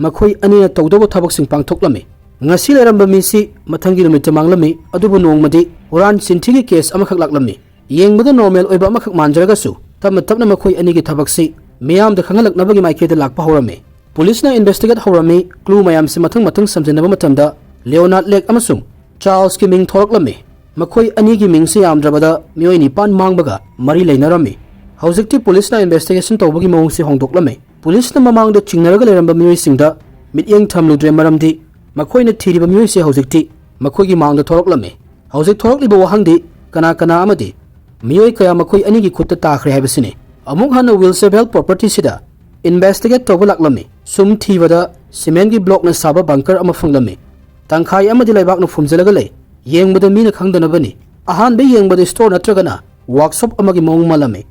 ꯃꯈꯣꯏ ꯑꯅꯤꯅ ꯇꯧꯗꯧꯕ ꯊꯕꯛꯁꯤꯡ ꯄꯥꯡꯊꯣꯛꯂꯝꯃꯤ꯫ ꯉꯁꯤ ꯂꯩꯔꯝꯕ ꯃꯤꯁꯤ ꯃꯊꯪꯒꯤ ꯅꯨꯃꯤꯠꯇ ꯃꯥꯡꯂꯝꯃꯤ, ꯑꯗꯨꯕꯨ ꯅꯣꯡꯃꯗꯤ ꯍꯨꯔꯥꯟ ꯆꯤꯟꯊꯤꯒꯤ ꯀꯦꯁ ꯑꯃꯈꯛ ꯂꯥꯛꯂꯝꯃꯤ꯫ ꯌꯦꯡꯕꯗ ꯅꯣꯔꯃꯦꯜ ꯑꯣꯏꯕ ꯑꯃꯈꯛ ꯃꯥꯟꯖꯔꯒꯁꯨ, ꯇꯞꯅ ꯇꯞꯅ ꯃꯈꯣꯏ ꯑꯅꯤꯒꯤ ꯊꯕꯛꯁꯤ ꯃꯤꯌꯥꯝꯗ ꯈꯪꯍꯜꯂꯛꯅꯕꯒꯤ ꯃꯥꯏꯀꯩꯗ ꯂꯥꯛꯄ ꯍꯧꯔꯝꯃꯤ꯫ ꯄꯨꯂꯤꯁꯅ ꯏꯟꯚꯦꯁꯇꯤꯒꯦꯠ ꯍꯧꯔꯝꯃꯤ꯫ ꯀ꯭ꯂꯨ ꯃꯌꯥꯝꯁꯤ ꯃꯊꯪ ꯃꯊꯪ ꯁꯝꯖꯤꯟꯅꯕ ꯃꯇꯝꯗ ꯂꯤꯑꯣꯅꯥꯔꯗ ꯂꯦꯛ ꯑꯃꯁꯨꯡ ꯆꯥꯔꯜꯁꯀꯤ ꯃꯤꯡ ꯊꯣꯔꯛꯂꯝꯃꯤ꯫ ꯃꯈꯣꯏ ꯑꯅꯤꯒꯤ ꯃꯤꯡꯁꯤ ꯌꯥꯝꯗ꯭ꯔꯕꯗ ꯃꯤꯑꯣꯏ ꯅꯤꯄꯥꯟ ꯃꯥꯡꯕꯒ ꯃꯔꯤ ꯂꯩꯅꯔꯝꯃꯤ꯫ ꯍꯧꯖꯤꯛꯇꯤ ꯄꯨꯂꯤꯁꯅ ꯏꯟꯚꯦꯁꯇꯤꯒꯦꯁꯟ ꯇꯧꯕꯒꯤ ꯃꯑꯣꯡꯁꯤ ꯍꯣꯡꯗꯣꯛꯂꯝꯃꯤ꯫ ꯄꯨꯂꯤꯁꯅ ꯃꯃꯥꯡꯗ ꯆꯤꯡꯅꯔꯒ ꯂꯩꯔꯝꯕ ꯃꯤꯑꯣꯏꯁꯤꯡꯗ ꯃꯤꯠꯌꯦꯡ ꯊꯝꯂꯨꯗ꯭ꯔꯦ, ꯃꯔꯝꯗꯤ ꯃꯈꯣꯏꯅ ꯊꯤꯔꯤꯕ ꯃꯤꯑꯣꯏꯁꯤ ꯍꯧꯖꯤꯛꯇꯤ ꯃꯈꯣꯏꯒꯤ ꯃꯥꯡꯗ ꯊꯣꯔꯛꯂꯝꯃꯤ꯫ ꯍꯧꯖꯤꯛ ꯊꯣꯔꯛꯂꯤꯕ ꯋꯥꯍꯪꯗꯤ ꯀꯅꯥ ꯀꯅꯥ ꯑꯃꯗꯤ ꯃꯤꯑꯣꯏ ꯀꯌꯥ ꯃꯈꯣꯏ ꯑꯅꯤꯒꯤ ꯈꯨꯠꯇ ꯇꯥꯈ꯭ꯔꯦ ꯍꯥꯏꯕꯁꯤꯅꯤ꯫ ꯑꯃꯨꯛ ꯍꯟꯅ ꯋꯤꯜꯁꯦꯕꯦꯜ ꯄ꯭ꯔꯣꯄꯔꯇꯤꯁꯤꯗ ꯏꯟꯚꯦꯁꯇꯤꯒꯦꯠ ꯇꯧꯕ ꯂꯥꯛꯂꯝꯃꯤ꯫ ꯁꯨꯝ ꯊꯤꯕꯗ ꯁꯤꯃꯦꯟꯒꯤ ꯕ꯭ꯂꯣꯛꯅ ꯁꯥꯕ ꯕꯪꯀꯔ ꯑꯃ ꯐꯪꯂꯝꯃꯤ꯫ ꯇꯪꯈꯥꯏ ꯑꯃꯗꯤ ꯂꯩꯕꯥꯛꯅ ꯐꯨꯝꯖꯤꯜꯂꯒ ꯂꯩ꯫ ꯌꯦꯡꯕꯗ ꯃꯤꯅ ꯈꯪꯗꯅꯕꯅꯤ꯫ ꯑꯍꯥꯟꯕ ꯌꯦꯡꯕꯗ ꯁ꯭ꯇꯣꯔ ꯅꯠꯇ꯭ꯔꯒꯅ ꯋꯥꯔꯛꯁꯣꯞ ꯑꯃꯒꯤ ꯃꯑꯣꯡ ꯃꯥꯜꯂꯝꯃꯤ꯫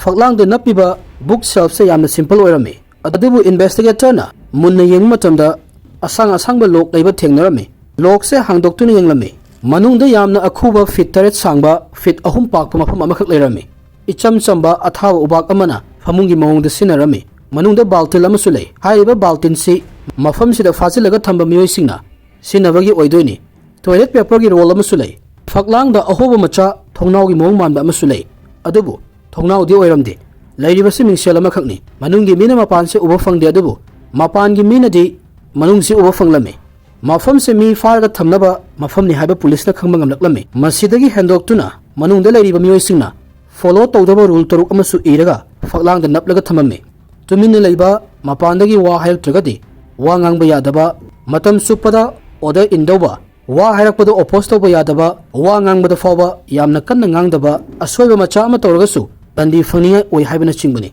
ꯐꯛꯂꯥꯡꯗ ꯅꯞꯄꯤꯕ ꯕꯨꯛ ꯁꯦꯜꯐꯁꯦ ꯌꯥꯝꯅ ꯁꯤꯝꯄꯜ ꯑꯣꯏꯔꯝꯃꯤ꯫ ꯑꯗꯨꯕꯨ ꯏꯟꯚꯦꯁꯇꯤꯒꯦꯇꯔꯅ ꯃꯨꯟꯅ ꯌꯦꯡꯕ ꯃꯇꯝꯗ ꯑꯁꯥꯡ ꯑꯁꯥꯡꯕ ꯂꯣꯛ ꯂꯩꯕ ꯊꯦꯡꯅꯔꯝꯃꯤ꯫ ꯂꯣꯛꯁꯦ ꯍꯥꯡꯗꯣꯛꯇꯨꯅ ꯌꯦꯡꯂꯝꯃꯤ꯫ ꯃꯅꯨꯡꯗ ꯌꯥꯝꯅ ꯑꯈꯨꯕ ꯐꯤꯠ ꯇꯔꯦꯠ ꯁꯥꯡꯕ, ꯐꯤꯠ ꯑꯍꯨꯝ ꯄꯥꯛꯄ ꯃꯐꯝ ꯑꯃꯈꯛ ꯂꯩꯔꯝꯃꯤ꯫ ꯏꯆꯝ ꯆꯝꯕ ꯑꯊꯥꯕ ꯎꯕꯥꯛ ꯑꯃꯅ ꯐꯃꯨꯡꯒꯤ ꯃꯑꯣꯡꯗ ꯁꯤꯖꯤꯟꯅꯔꯝꯃꯤ꯫ ꯃꯅꯨꯡꯗ ꯕꯥꯜꯇꯤꯟ ꯑꯃꯁꯨ ꯂꯩ꯫ ꯍꯥꯏꯔꯤꯕ ꯕꯥꯜꯇꯤꯟꯁꯤ ꯃꯐꯝꯁꯤꯗ ꯐꯥꯖꯤꯜꯂꯒ ꯊꯝꯕ ꯃꯤꯑꯣꯏꯁꯤꯡꯅ ꯁꯤꯖꯤꯟꯅꯕꯒꯤ ꯑꯣꯏꯗꯣꯏꯅꯤ꯫ ꯇꯣꯏꯂꯦꯠ ꯄꯦꯄꯔꯒꯤ ꯔꯣꯜ ꯑꯃꯁꯨ ꯂꯩ꯫ ꯐꯛꯂꯥꯡꯗ ꯑꯍꯣꯕ ꯃꯆꯥ ꯊꯣꯡꯅꯥꯎꯒꯤ ꯃꯑꯣꯡ ꯃꯥꯟꯕ ꯑꯃꯁꯨ ꯂꯩ꯫ ꯑꯗꯨꯕꯨ ꯊꯣꯡꯅꯥꯎꯗꯤ ꯑꯣꯏꯔꯝꯗꯦ꯫ ꯂꯩꯔꯤꯕꯁꯤ ꯃꯤꯡꯁꯦꯜ ꯑꯃꯈꯛꯅꯤ꯫ ꯃꯅꯨꯡꯒꯤ ꯃꯤꯅ ꯃꯄꯥꯟꯁꯦ ꯎꯕ ꯐꯪꯗꯦ, ꯑꯗꯨꯕꯨ ꯃꯄꯥꯟꯒꯤ ꯃꯤꯅꯗꯤ ꯃꯅꯨꯡꯁꯤ ꯎꯕ ꯐꯪꯂꯝꯃꯤ꯫ ꯃꯐꯝꯁꯦ ꯃꯤ ꯐꯥꯔꯒ ꯊꯝꯅꯕ ꯃꯐꯝꯅꯤ ꯍꯥꯏꯕ ꯄꯨꯂꯤꯁꯅ ꯈꯪꯕ ꯉꯝꯂꯛꯂꯝꯃꯤ꯫ ꯃꯁꯤꯗꯒꯤ ꯍꯦꯟꯗꯣꯛꯇꯨꯅ ꯃꯅꯨꯡꯗ ꯂꯩꯔꯤꯕ ꯃꯤꯑꯣꯏꯁꯤꯡꯅ ꯐꯣꯂꯣ ꯇꯧꯗꯕ ꯔꯨꯜ ꯇꯔꯨꯛ ꯑꯃꯁꯨ ꯏꯔꯒ ꯐꯛꯂꯥꯡꯗ ꯅꯞꯂꯒ ꯊꯝꯃꯝꯃꯤ꯫ ꯇꯨꯃꯤꯟꯅ ꯂꯩꯕ, ꯃꯄꯥꯟꯗꯒꯤ ꯋꯥ ꯍꯥꯏꯔꯛꯇ꯭ꯔꯒꯗꯤ ꯋꯥ ꯉꯥꯡꯕ ꯌꯥꯗꯕ, ꯃꯇꯝ ꯆꯨꯞꯄꯗ ꯑꯣꯔꯗꯔ ꯏꯟꯗꯧꯕ, ꯋꯥ ꯍꯥꯏꯔꯛꯄꯗ ꯑꯣꯄꯣꯖ ꯇꯧꯕ ꯌꯥꯗꯕ, ꯋꯥ ꯉꯥꯡꯕꯗ ꯐꯥꯎꯕ ꯌꯥꯝꯅ ꯀꯟꯅ ꯉꯥꯡꯗꯕ, ꯑꯁꯣꯏꯕ ꯃꯆꯥ ꯑꯃ ꯇꯧꯔꯒꯁꯨ ꯗꯟꯗꯤ ꯐꯪꯅꯤꯡꯉꯥꯏ ꯑꯣꯏ ꯍꯥꯏꯕꯅꯆꯤꯡꯕꯅꯤ꯫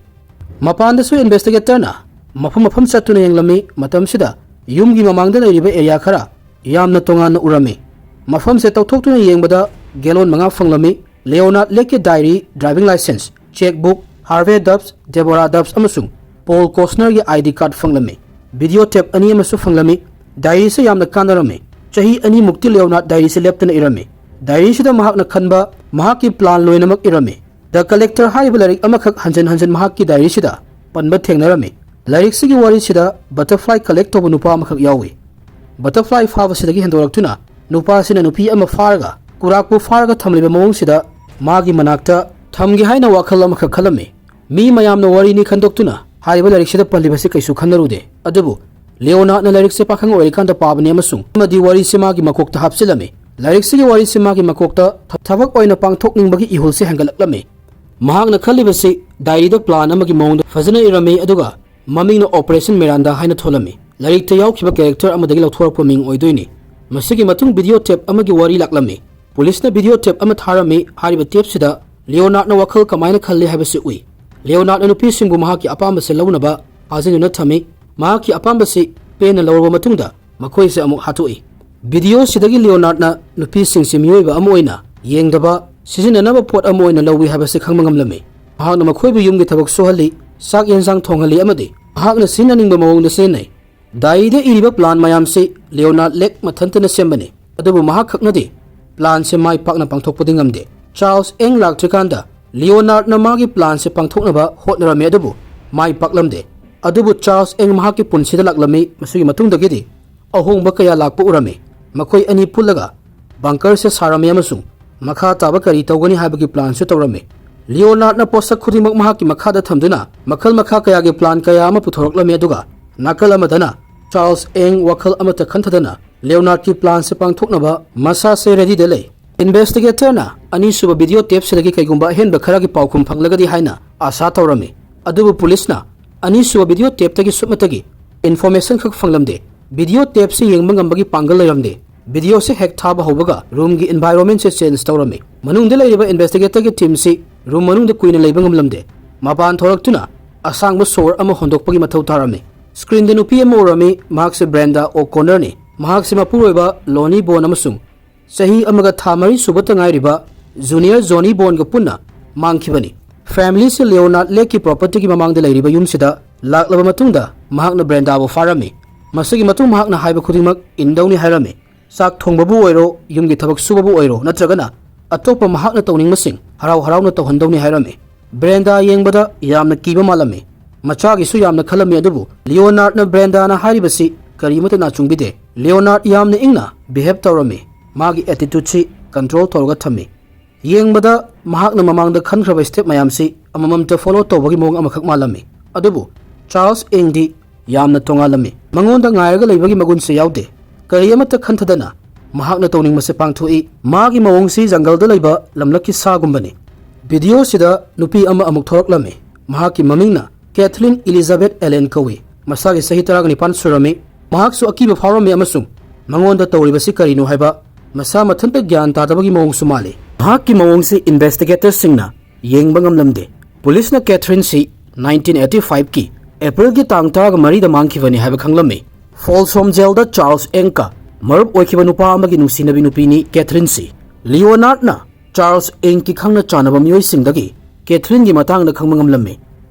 ꯃꯄꯥꯟꯗꯁꯨ ꯏꯟꯚꯦꯁꯇꯤꯒꯦꯇꯔꯅ ꯃꯐꯝ ꯃꯐꯝ ꯆꯠꯇꯨꯅ ꯌꯦꯡꯂꯝꯃꯤ꯫ ꯃꯇꯝꯁꯤꯗ ꯌꯨꯝꯒꯤ ꯃꯃꯥꯡꯗ ꯂꯩꯔꯤꯕ ꯑꯦꯔꯤꯌꯥ ꯈꯔ ꯌꯥꯝꯅ ꯇꯣꯉꯥꯟꯅ ꯎꯔꯝꯃꯤ꯫ ꯃꯐꯝꯁꯦ ꯇꯧꯊꯣꯛꯇꯨꯅ ꯌꯦꯡꯕꯗ ꯒꯦꯂꯣꯟ ꯃꯉꯥ ꯐꯪꯂꯝꯃꯤ꯫ ꯂꯤꯑꯣꯅꯥꯔꯗ ꯂꯦꯛꯀꯤ diary, driving licence, chequebook, Harvey Dobbs, Deborah Dobbs ꯑꯃꯁꯨꯡ ꯄꯣꯜ ꯀꯣꯁꯅꯔꯒꯤ ꯑꯥꯏ ꯗꯤ ꯀꯥꯔꯗ ꯐꯪꯂꯝꯃꯤ꯫ ꯚꯤꯗꯤꯑꯣ ꯇꯦꯞ ꯑꯅꯤ ꯑꯃꯁꯨ ꯐꯪꯂꯝꯃꯤ꯫ ꯗꯥꯏꯔꯤꯁꯦ ꯌꯥꯝꯅ ꯀꯥꯟꯅꯔꯝꯃꯤ꯫ ꯆꯍꯤ ꯑꯅꯤꯃꯨꯛꯇꯤ ꯂꯤꯑꯣꯅꯥꯔꯗ ꯗꯥꯏꯔꯤꯁꯦ ꯂꯦꯞꯇꯅ ꯏꯔꯝꯃꯤ꯫ ꯗꯥꯏꯔꯤꯁꯤꯗ ꯃꯍꯥꯛꯅ ꯈꯟꯕ, ꯃꯍꯥꯛꯀꯤ ꯄ꯭ꯂꯥꯟ ꯂꯣꯏꯅꯃꯛ ꯏꯔꯝꯃꯤ꯫ ꯗ ꯀꯂꯦꯛꯇꯔ ꯍꯥꯏꯔꯤꯕ ꯂꯥꯏꯔꯤꯛ ꯑꯃꯈꯛ ꯍꯟꯖꯤꯟ ꯍꯟꯖꯤꯟ ꯃꯍꯥꯛꯀꯤ ꯗꯥꯏꯔꯤꯁꯤꯗ ꯄꯟꯕ ꯊꯦꯡꯅꯔꯝꯃꯤ꯫ ꯂꯥꯏꯔꯤꯛꯁꯤꯒꯤ ꯋꯥꯔꯤꯁꯤꯗ ꯕꯇꯔꯐ꯭ꯂꯥꯏ ꯀꯂꯦꯛ ꯇꯧꯕ ꯅꯨꯄꯥ ꯑꯃꯈꯛ ꯌꯥꯎꯏ꯫ ꯕꯇꯔꯐ꯭ꯂꯥꯏ ꯐꯥꯕꯁꯤꯗꯒꯤ ꯍꯦꯟꯗꯣꯔꯛꯇꯨꯅ ꯅꯨꯄꯥꯁꯤꯅ ꯅꯨꯄꯤ ꯑꯃ ꯐꯥꯔꯒ ꯀꯨꯔꯥꯛꯄꯨ ꯐꯥꯔꯒ ꯊꯝꯂꯤꯕ ꯃꯑꯣꯡꯁꯤꯗ ꯃꯥꯒꯤ ꯃꯅꯥꯛꯇ ꯊꯝꯒꯦ ꯍꯥꯏꯅ ꯋꯥꯈꯜ ꯑꯃꯈꯛ ꯈꯜꯂꯝꯃꯤ꯫ ꯃꯤ ꯃꯌꯥꯝꯅ ꯋꯥꯔꯤꯅꯤ ꯈꯟꯗꯣꯛꯇꯨꯅ ꯍꯥꯏꯔꯤꯕ ꯂꯥꯏꯔꯤꯛꯁꯤꯗ ꯄꯜꯂꯤꯕꯁꯤ ꯀꯩꯁꯨ ꯈꯟꯅꯔꯨꯗꯦ꯫ ꯑꯗꯨꯕꯨ ꯂꯤꯑꯣꯅꯥꯔꯗꯅ ꯂꯥꯏꯔꯤꯛꯁꯦ ꯄꯥꯈꯪ ꯑꯣꯏꯔꯤꯀꯥꯟꯗ ꯄꯥꯕꯅꯤ ꯑꯃꯁꯨꯡ ꯑꯃꯗꯤ ꯋꯥꯔꯤꯁꯦ ꯃꯥꯒꯤ ꯃꯀꯣꯛꯇ ꯍꯥꯞꯆꯤꯜꯂꯝꯃꯤ꯫ ꯂꯥꯏꯔꯤꯛꯁꯤꯒꯤ ꯋꯥꯔꯤꯁꯦ ꯃꯥꯒꯤ ꯃꯀꯣꯛꯇ ꯊ-, ꯊꯕꯛ ꯑꯣꯏꯅ ꯄꯥꯡꯊꯣꯛꯅꯤꯡꯕꯒꯤ ꯏꯍꯨꯜꯁꯦ ꯍꯦꯟꯒꯠꯂꯛꯂꯝꯃꯤ꯫ ꯃꯍꯥꯛꯅ ꯈꯜꯂꯤꯕꯁꯤ ꯗꯥꯏꯔꯤꯗ ꯄ꯭ꯂꯥꯟ ꯑꯃꯒꯤ ꯃꯑꯣꯡꯗ ꯐꯖꯅ ꯏꯔꯝꯃꯤ, ꯑꯗꯨꯒ ꯃꯃꯤꯡꯅ ꯑꯣꯄꯔꯦꯁꯟ ꯃꯤꯔꯥꯟꯗꯥ ꯍꯥꯏꯅ ꯊꯣꯜꯂꯝꯃꯤ꯫ ꯂꯥꯏꯔꯤꯛꯇ ꯌꯥꯎꯈꯤꯕ ꯀꯦꯔꯦꯛꯇꯔ ꯑꯃꯗꯒꯤ ꯂꯧꯊꯣꯔꯛꯄ ꯃꯤꯡ ꯑꯣꯏꯗꯣꯏꯅꯤ꯫ ꯃꯁꯤꯒꯤ ꯃꯇꯨꯡ ꯚꯤꯗꯤꯑꯣ ꯇꯦꯞ ꯑꯃꯒꯤ ꯋꯥꯔꯤ ꯂꯥꯛꯂꯝꯃꯤ꯫ ꯄꯨꯂꯤꯁꯅ ꯚꯤꯗꯤꯑꯣ ꯇꯦꯞ ꯑꯃ ꯊꯥꯔꯝꯃꯤ꯫ ꯍꯥꯏꯔꯤꯕ ꯇꯦꯞꯁꯤꯗ ꯂꯤꯑꯣꯅꯥꯔꯗꯅ ꯋꯥꯈꯜ ꯀꯃꯥꯏꯅ ꯈꯜꯂꯤ ꯍꯥꯏꯕꯁꯤ ꯎꯏ꯫ ꯂꯤꯑꯣꯅꯥꯔꯗꯅ ꯅꯨꯄꯤꯁꯤꯡꯕꯨ ꯃꯍꯥꯛꯀꯤ ꯑꯄꯥꯝꯕꯁꯦ ꯂꯧꯅꯕ ꯐꯥꯖꯤꯟꯗꯨꯅ ꯊꯝꯃꯤ꯫ ꯃꯍꯥꯛꯀꯤ ꯑꯄꯥꯝꯕꯁꯤ ꯄꯦꯟꯅ ꯂꯧꯔꯕ ꯃꯇꯨꯡꯗ ꯃꯈꯣꯏꯁꯦ ꯑꯃꯨꯛ ꯍꯥꯠꯇꯣꯛꯏ꯫ ꯚꯤꯗꯤꯑꯣꯁꯤꯗꯒꯤ ꯂꯤꯑꯣꯅꯥꯔꯗꯅ ꯅꯨꯄꯤꯁꯤꯡꯁꯤ ꯃꯤꯑꯣꯏꯕ ꯑꯃ ꯑꯣꯏꯅ ꯌꯦꯡꯗꯕ, ꯁꯤꯖꯤꯟꯅꯅꯕ ꯄꯣꯠ ꯑꯃ ꯑꯣꯏꯅ ꯂꯧꯏ ꯍꯥꯏꯕꯁꯤ ꯈꯪꯕ ꯉꯝꯂꯝꯃꯤ꯫ ꯃꯍꯥꯛꯅ ꯃꯈꯣꯏꯕꯨ ꯌꯨꯝꯒꯤ ꯊꯕꯛ ꯁꯨꯍꯜꯂꯤ, ꯆꯥꯛ ꯌꯦꯟꯁꯥꯡ ꯊꯣꯡꯍꯜꯂꯤ ꯑꯃꯗꯤ ꯃꯍꯥꯛꯅ ꯁꯤꯖꯤꯟꯅꯅꯤꯡꯕ ꯃꯑꯣꯡꯗ ꯁꯤꯖꯤꯟꯅꯩ꯫ ꯗꯥꯏꯔꯤꯗ ꯏꯔꯤꯕ ꯄ꯭ꯂꯥꯟ ꯃꯌꯥꯝꯁꯤ ꯂꯤꯑꯣꯅꯥꯔꯗ ꯂꯦꯛ ꯃꯊꯟꯇꯅ ꯁꯦꯝꯕꯅꯤ, ꯑꯗꯨꯕꯨ ꯃꯍꯥꯛ ꯈꯛꯅꯗꯤ ꯄ꯭ꯂꯥꯟꯁꯦ ꯃꯥꯏ ꯄꯥꯛꯅ ꯄꯥꯡꯊꯣꯛꯄꯗꯤ ꯉꯝꯗꯦ꯫ ꯆꯥꯔꯜꯁ ꯑꯦꯡ ꯂꯥꯛꯇ꯭ꯔꯤꯀꯥꯟꯗ ꯂꯤꯑꯣꯅꯥꯔꯗꯅ ꯃꯥꯒꯤ ꯄ꯭ꯂꯥꯟꯁꯦ ꯄꯥꯡꯊꯣꯛꯅꯕ ꯍꯣꯠꯅꯔꯝꯃꯤ, ꯑꯗꯨꯕꯨ ꯃꯥꯏ ꯄꯥꯛꯂꯝꯗꯦ꯫ ꯑꯗꯨꯕꯨ ꯆꯥꯔꯜꯁ ꯑꯦꯡ ꯃꯍꯥꯛꯀꯤ ꯄꯨꯟꯁꯤꯗ ꯂꯥꯛꯂꯝꯃꯤ꯫ ꯃꯁꯤꯒꯤ ꯃꯇꯨꯡꯗꯒꯤꯗꯤ ꯑꯍꯣꯡꯕ ꯀꯌꯥ ꯂꯥꯛꯄ ꯎꯔꯝꯃꯤ꯫ ꯃꯈꯣꯏ ꯑꯅꯤ ꯄꯨꯜꯂꯒ ꯕꯪꯀꯔꯁꯦ ꯁꯥꯔꯝꯃꯤ ꯑꯃꯁꯨꯡ ꯃꯈꯥ ꯇꯥꯕ ꯀꯔꯤ ꯇꯧꯒꯅꯤ ꯍꯥꯏꯕꯒꯤ ꯄ꯭ꯂꯥꯟꯁꯨ ꯇꯧꯔꯝꯃꯤ꯫ ꯂꯤꯑꯣꯅꯥꯔꯗꯅ ꯄꯣꯠꯁꯛ ꯈꯨꯗꯤꯡꯃꯛ ꯃꯍꯥꯛꯀꯤ ꯃꯈꯥꯗ ꯊꯝꯗꯨꯅ ꯃꯈꯜ ꯃꯈꯥ ꯀꯌꯥꯒꯤ ꯄ꯭ꯂꯥꯟ ꯀꯌꯥ ꯑꯃ ꯄꯨꯊꯣꯔꯛꯂꯝꯃꯤ, ꯑꯗꯨꯒ ꯅꯥꯀꯜ ꯑꯃꯗꯅ ꯆꯥꯔꯜꯁ ꯑꯦꯡ ꯋꯥꯈꯜ ꯑꯃꯠꯇ ꯈꯟꯊꯗꯅ ꯂꯤꯑꯣꯅꯥꯔꯗꯀꯤ ꯄ꯭ꯂꯥꯟꯁꯦ ꯄꯥꯡꯊꯣꯛꯅꯕ ꯃꯁꯥꯁꯦ ꯔꯦꯗꯤꯗ ꯂꯩ꯫ ꯏꯟꯚꯦꯁꯇꯤꯒꯦꯇꯔꯅ ꯑꯅꯤꯁꯨꯕ ꯚꯤꯗꯤꯑꯣ ꯇꯦꯞꯁꯤꯗꯒꯤ ꯀꯩꯒꯨꯝꯕ ꯑꯍꯦꯟꯕ ꯈꯔꯒꯤ ꯄꯥꯎꯈꯨꯝ ꯐꯪꯂꯒꯗꯤ ꯍꯥꯏꯅ ꯑꯥꯁꯥ ꯇꯧꯔꯝꯃꯤ, ꯑꯗꯨꯕꯨ ꯄꯨꯂꯤꯁꯅ ꯑꯅꯤꯁꯨꯕ ꯚꯤꯗꯤꯑꯣ ꯇꯦꯞꯇꯒꯤ ꯁꯨꯞꯅꯇꯒꯤ ꯏꯟꯐꯣꯔꯃꯦꯁꯟ ꯈꯛ ꯐꯪꯂꯝꯗꯦ꯫ ꯚꯤꯗꯤꯑꯣ ꯇꯦꯞꯁꯤ ꯌꯦꯡꯕ ꯉꯝꯕꯒꯤ ꯄꯥꯡꯒꯜ ꯂꯩꯔꯝꯗꯦ꯫ ꯚꯤꯗꯤꯑꯣꯁꯤ ꯍꯦꯛ ꯊꯥꯕ ꯍꯧꯕꯒ ꯔꯨꯝꯒꯤ ꯏꯟꯚꯥꯏꯔꯣꯟꯃꯦꯟꯁꯦ ꯆꯦꯟꯖ ꯇꯧꯔꯝꯃꯤ꯫ ꯃꯅꯨꯡꯗ ꯂꯩꯔꯤꯕ ꯏꯟꯚꯦꯁꯇꯤꯒꯦꯇꯔꯒꯤ ꯇꯤꯝꯁꯤ ꯔꯨꯝ ꯃꯅꯨꯡꯗ ꯀꯨꯏꯅ ꯂꯩꯕ ꯉꯝꯂꯝꯗꯦ꯫ ꯃꯄꯥꯟ ꯊꯣꯔꯛꯇꯨꯅ ꯑꯁꯥꯡꯕ ꯁꯣꯔ ꯑꯃ ꯍꯣꯟꯗꯣꯛꯄꯒꯤ ꯃꯊꯧ ꯇꯥꯔꯝꯃꯤ꯫ ꯁ꯭ꯀ꯭ꯔꯤꯟꯗ ꯅꯨꯄꯤ ꯑꯃ ꯎꯔꯝꯃꯤ꯫ ꯃꯍꯥꯛꯁꯦ ꯕ꯭ꯔꯦꯟꯗꯥ ꯑꯣꯀꯣꯅꯔꯅꯤ꯫ ꯃꯍꯥꯛꯁꯦ ꯃꯄꯨꯔꯣꯏꯕ ꯂꯣꯅꯤ ꯕꯣꯟ ꯑꯃꯁꯨꯡ ꯆꯍꯤ ꯑꯃꯒ ꯊꯥ ꯃꯔꯤ ꯁꯨꯕꯇ ꯉꯥꯏꯔꯤꯕ ꯖꯨꯅꯤꯌꯔ ꯖꯣꯅꯤ ꯕꯣꯟꯒ ꯄꯨꯟꯅ ꯃꯥꯡꯈꯤꯕꯅꯤ꯫ ꯐꯦꯃꯤꯂꯤꯁꯤ ꯂꯤꯑꯣꯅꯥꯔꯗ ꯂꯦꯛꯀꯤ ꯄ꯭ꯔꯣꯄꯔꯇꯤꯒꯤ ꯃꯃꯥꯡꯗ ꯂꯩꯔꯤꯕ ꯌꯨꯝꯁꯤꯗ ꯂꯥꯛꯂꯕ ꯃꯇꯨꯡꯗ ꯃꯍꯥꯛꯅ ꯕ꯭ꯔꯦꯟꯗꯥꯕꯨ ꯐꯥꯔꯝꯃꯤ꯫ ꯃꯁꯤꯒꯤ ꯃꯇꯨꯡ ꯃꯍꯥꯛꯅ ꯍꯥꯏꯕ ꯈꯨꯗꯤꯡꯃꯛ ꯏꯟꯗꯧꯅꯤ ꯍꯥꯏꯔꯝꯃꯤ꯫ ꯆꯥꯛ ꯊꯣꯡꯕꯕꯨ ꯑꯣꯏꯔꯣ, ꯌꯨꯝꯒꯤ ꯊꯕꯛ ꯁꯨꯕꯕꯨ ꯑꯣꯏꯔꯣ, ꯅꯠꯇ꯭ꯔꯒꯅ ꯑꯇꯣꯞꯄ ꯃꯍꯥꯛꯅ ꯇꯧꯅꯤꯡꯕꯁꯤꯡ ꯍꯔꯥꯎ ꯍꯔꯥꯎꯅ ꯇꯧꯍꯟꯗꯧꯅꯤ ꯍꯥꯏꯔꯝꯃꯤ꯫ ꯕ꯭ꯔꯦꯟꯗꯥ ꯌꯦꯡꯕꯗ ꯌꯥꯝꯅ ꯀꯤꯕ ꯃꯥꯜꯂꯝꯃꯤ꯫ ꯃꯆꯥꯒꯤꯁꯨ ꯌꯥꯝꯅ ꯈꯜꯂꯝꯃꯤ, ꯑꯗꯨꯕꯨ ꯂꯤꯑꯣꯅꯥꯔꯗꯅ ꯕ꯭ꯔꯦꯟꯗꯥꯅ ꯍꯥꯏꯔꯤꯕꯁꯤ ꯀꯔꯤꯃꯠꯇ ꯅꯥꯆꯨꯡꯕꯤꯗꯦ꯫ ꯂꯤꯑꯣꯅꯥꯔꯗ ꯌꯥꯝꯅ ꯏꯪꯅ ꯕꯤꯍꯦꯕ ꯇꯧꯔꯝꯃꯤ꯫ ꯃꯥꯒꯤ ꯑꯦꯇꯤꯇ꯭ꯌꯨꯗꯁꯤ ꯀꯟꯇ꯭ꯔꯣꯜ ꯇꯧꯔꯒ ꯊꯝꯃꯤ꯫ ꯌꯦꯡꯕꯗ ꯃꯍꯥꯛꯅ ꯃꯃꯥꯡꯗ ꯈꯟꯈ꯭ꯔꯕ ꯁ꯭ꯇꯦꯞ ꯃꯌꯥꯝꯁꯤ ꯑꯃꯃꯝꯇ ꯐꯣꯂꯣ ꯇꯧꯕꯒꯤ ꯃꯑꯣꯡ ꯑꯃꯈꯛ ꯃꯥꯜꯂꯝꯃꯤ꯫ ꯑꯗꯨꯕꯨ ꯆꯥꯔꯜꯁ ꯑꯦꯡꯗꯤ ꯌꯥꯝꯅ ꯇꯣꯉꯥꯜꯂꯝꯃꯤ꯫ ꯃꯉꯣꯟꯗ ꯉꯥꯏꯔꯒ ꯂꯩꯕꯒꯤ ꯃꯒꯨꯟꯁꯨ ꯌꯥꯎꯗꯦ꯫ ꯀꯔꯤ ꯑꯃꯠꯇ ꯈꯟꯊꯗꯅ ꯃꯍꯥꯛꯅ ꯇꯧꯅꯤꯡꯕꯁꯦ ꯄꯥꯡꯊꯣꯛꯏ꯫ ꯃꯥꯒꯤ ꯃꯑꯣꯡꯁꯤ ꯖꯪꯒꯜꯗ ꯂꯩꯕ ꯂꯝꯂꯛꯀꯤ ꯁꯥꯒꯨꯝꯕꯅꯤ꯫ ꯚꯤꯗꯤꯑꯣꯁꯤꯗ ꯅꯨꯄꯤ ꯑꯃ ꯑꯃꯨꯛ ꯊꯣꯔꯛꯂꯝꯃꯤ꯫ ꯃꯍꯥꯛꯀꯤ ꯃꯃꯤꯡꯅ ꯀꯦꯊꯂꯤꯟ ꯏꯂꯤꯖꯥꯕꯦꯊ ꯑꯦꯂꯦꯟ ꯀꯧꯏ꯫ ꯃꯁꯥꯒꯤ ꯆꯍꯤ ꯇꯔꯥꯒ ꯅꯤꯄꯥꯟ ꯁꯨꯔꯝꯃꯤ꯫ ꯃꯍꯥꯛꯁꯨ ꯑꯀꯤꯕ ꯐꯥꯎꯔꯝꯃꯤ ꯑꯃꯁꯨꯡ ꯃꯉꯣꯟꯗ ꯇꯧꯔꯤꯕꯁꯤ ꯀꯔꯤꯅꯣ ꯍꯥꯏꯕ ꯃꯁꯥ ꯃꯊꯟꯇ ꯒ꯭ꯌꯥꯟ ꯇꯥꯗꯕꯒꯤ ꯃꯑꯣꯡꯁꯨ ꯃꯥꯜꯂꯤ꯫ ꯃꯍꯥꯛꯀꯤ ꯃꯑꯣꯡꯁꯤ investigatorꯁꯤꯡꯅ ꯌꯦꯡꯕ ꯉꯝꯂꯝꯗꯦ꯫ ꯄꯨꯂꯤꯁꯅ ꯀꯦꯊꯔꯤꯟꯁꯤ nineteen eighty fiveꯀꯤ Aprilꯒꯤ ꯇꯥꯡ ꯇꯔꯥꯃꯔꯤꯗ ꯃꯥꯡꯈꯤꯕꯅꯤ ꯍꯥꯏꯕ ꯈꯪꯂꯝꯃꯤ꯫ Folsom Jailꯗ ꯆꯥꯔꯜꯁ ꯑꯦꯡꯀ ꯃꯔꯨꯞ ꯑꯣꯏꯈꯤꯕ ꯅꯨꯄꯥ ꯑꯃꯒꯤ ꯅꯨꯡꯁꯤꯅꯕꯤ ꯅꯨꯄꯤꯅꯤ ꯀꯦꯊꯔꯤꯟꯁꯤ꯫ ꯂꯤꯑꯣꯅꯥꯔꯗꯅ ꯆꯥꯔꯜꯁ ꯑꯦꯡꯀꯤ ꯈꯪꯅ ꯆꯥꯟꯅꯕ ꯃꯤꯑꯣꯏꯁꯤꯡꯗꯒꯤ ꯀꯦꯊꯔꯤꯟꯒꯤ ꯃꯇꯥꯡꯗ ꯈꯪꯕ ꯉꯝꯂꯝꯃꯤ꯫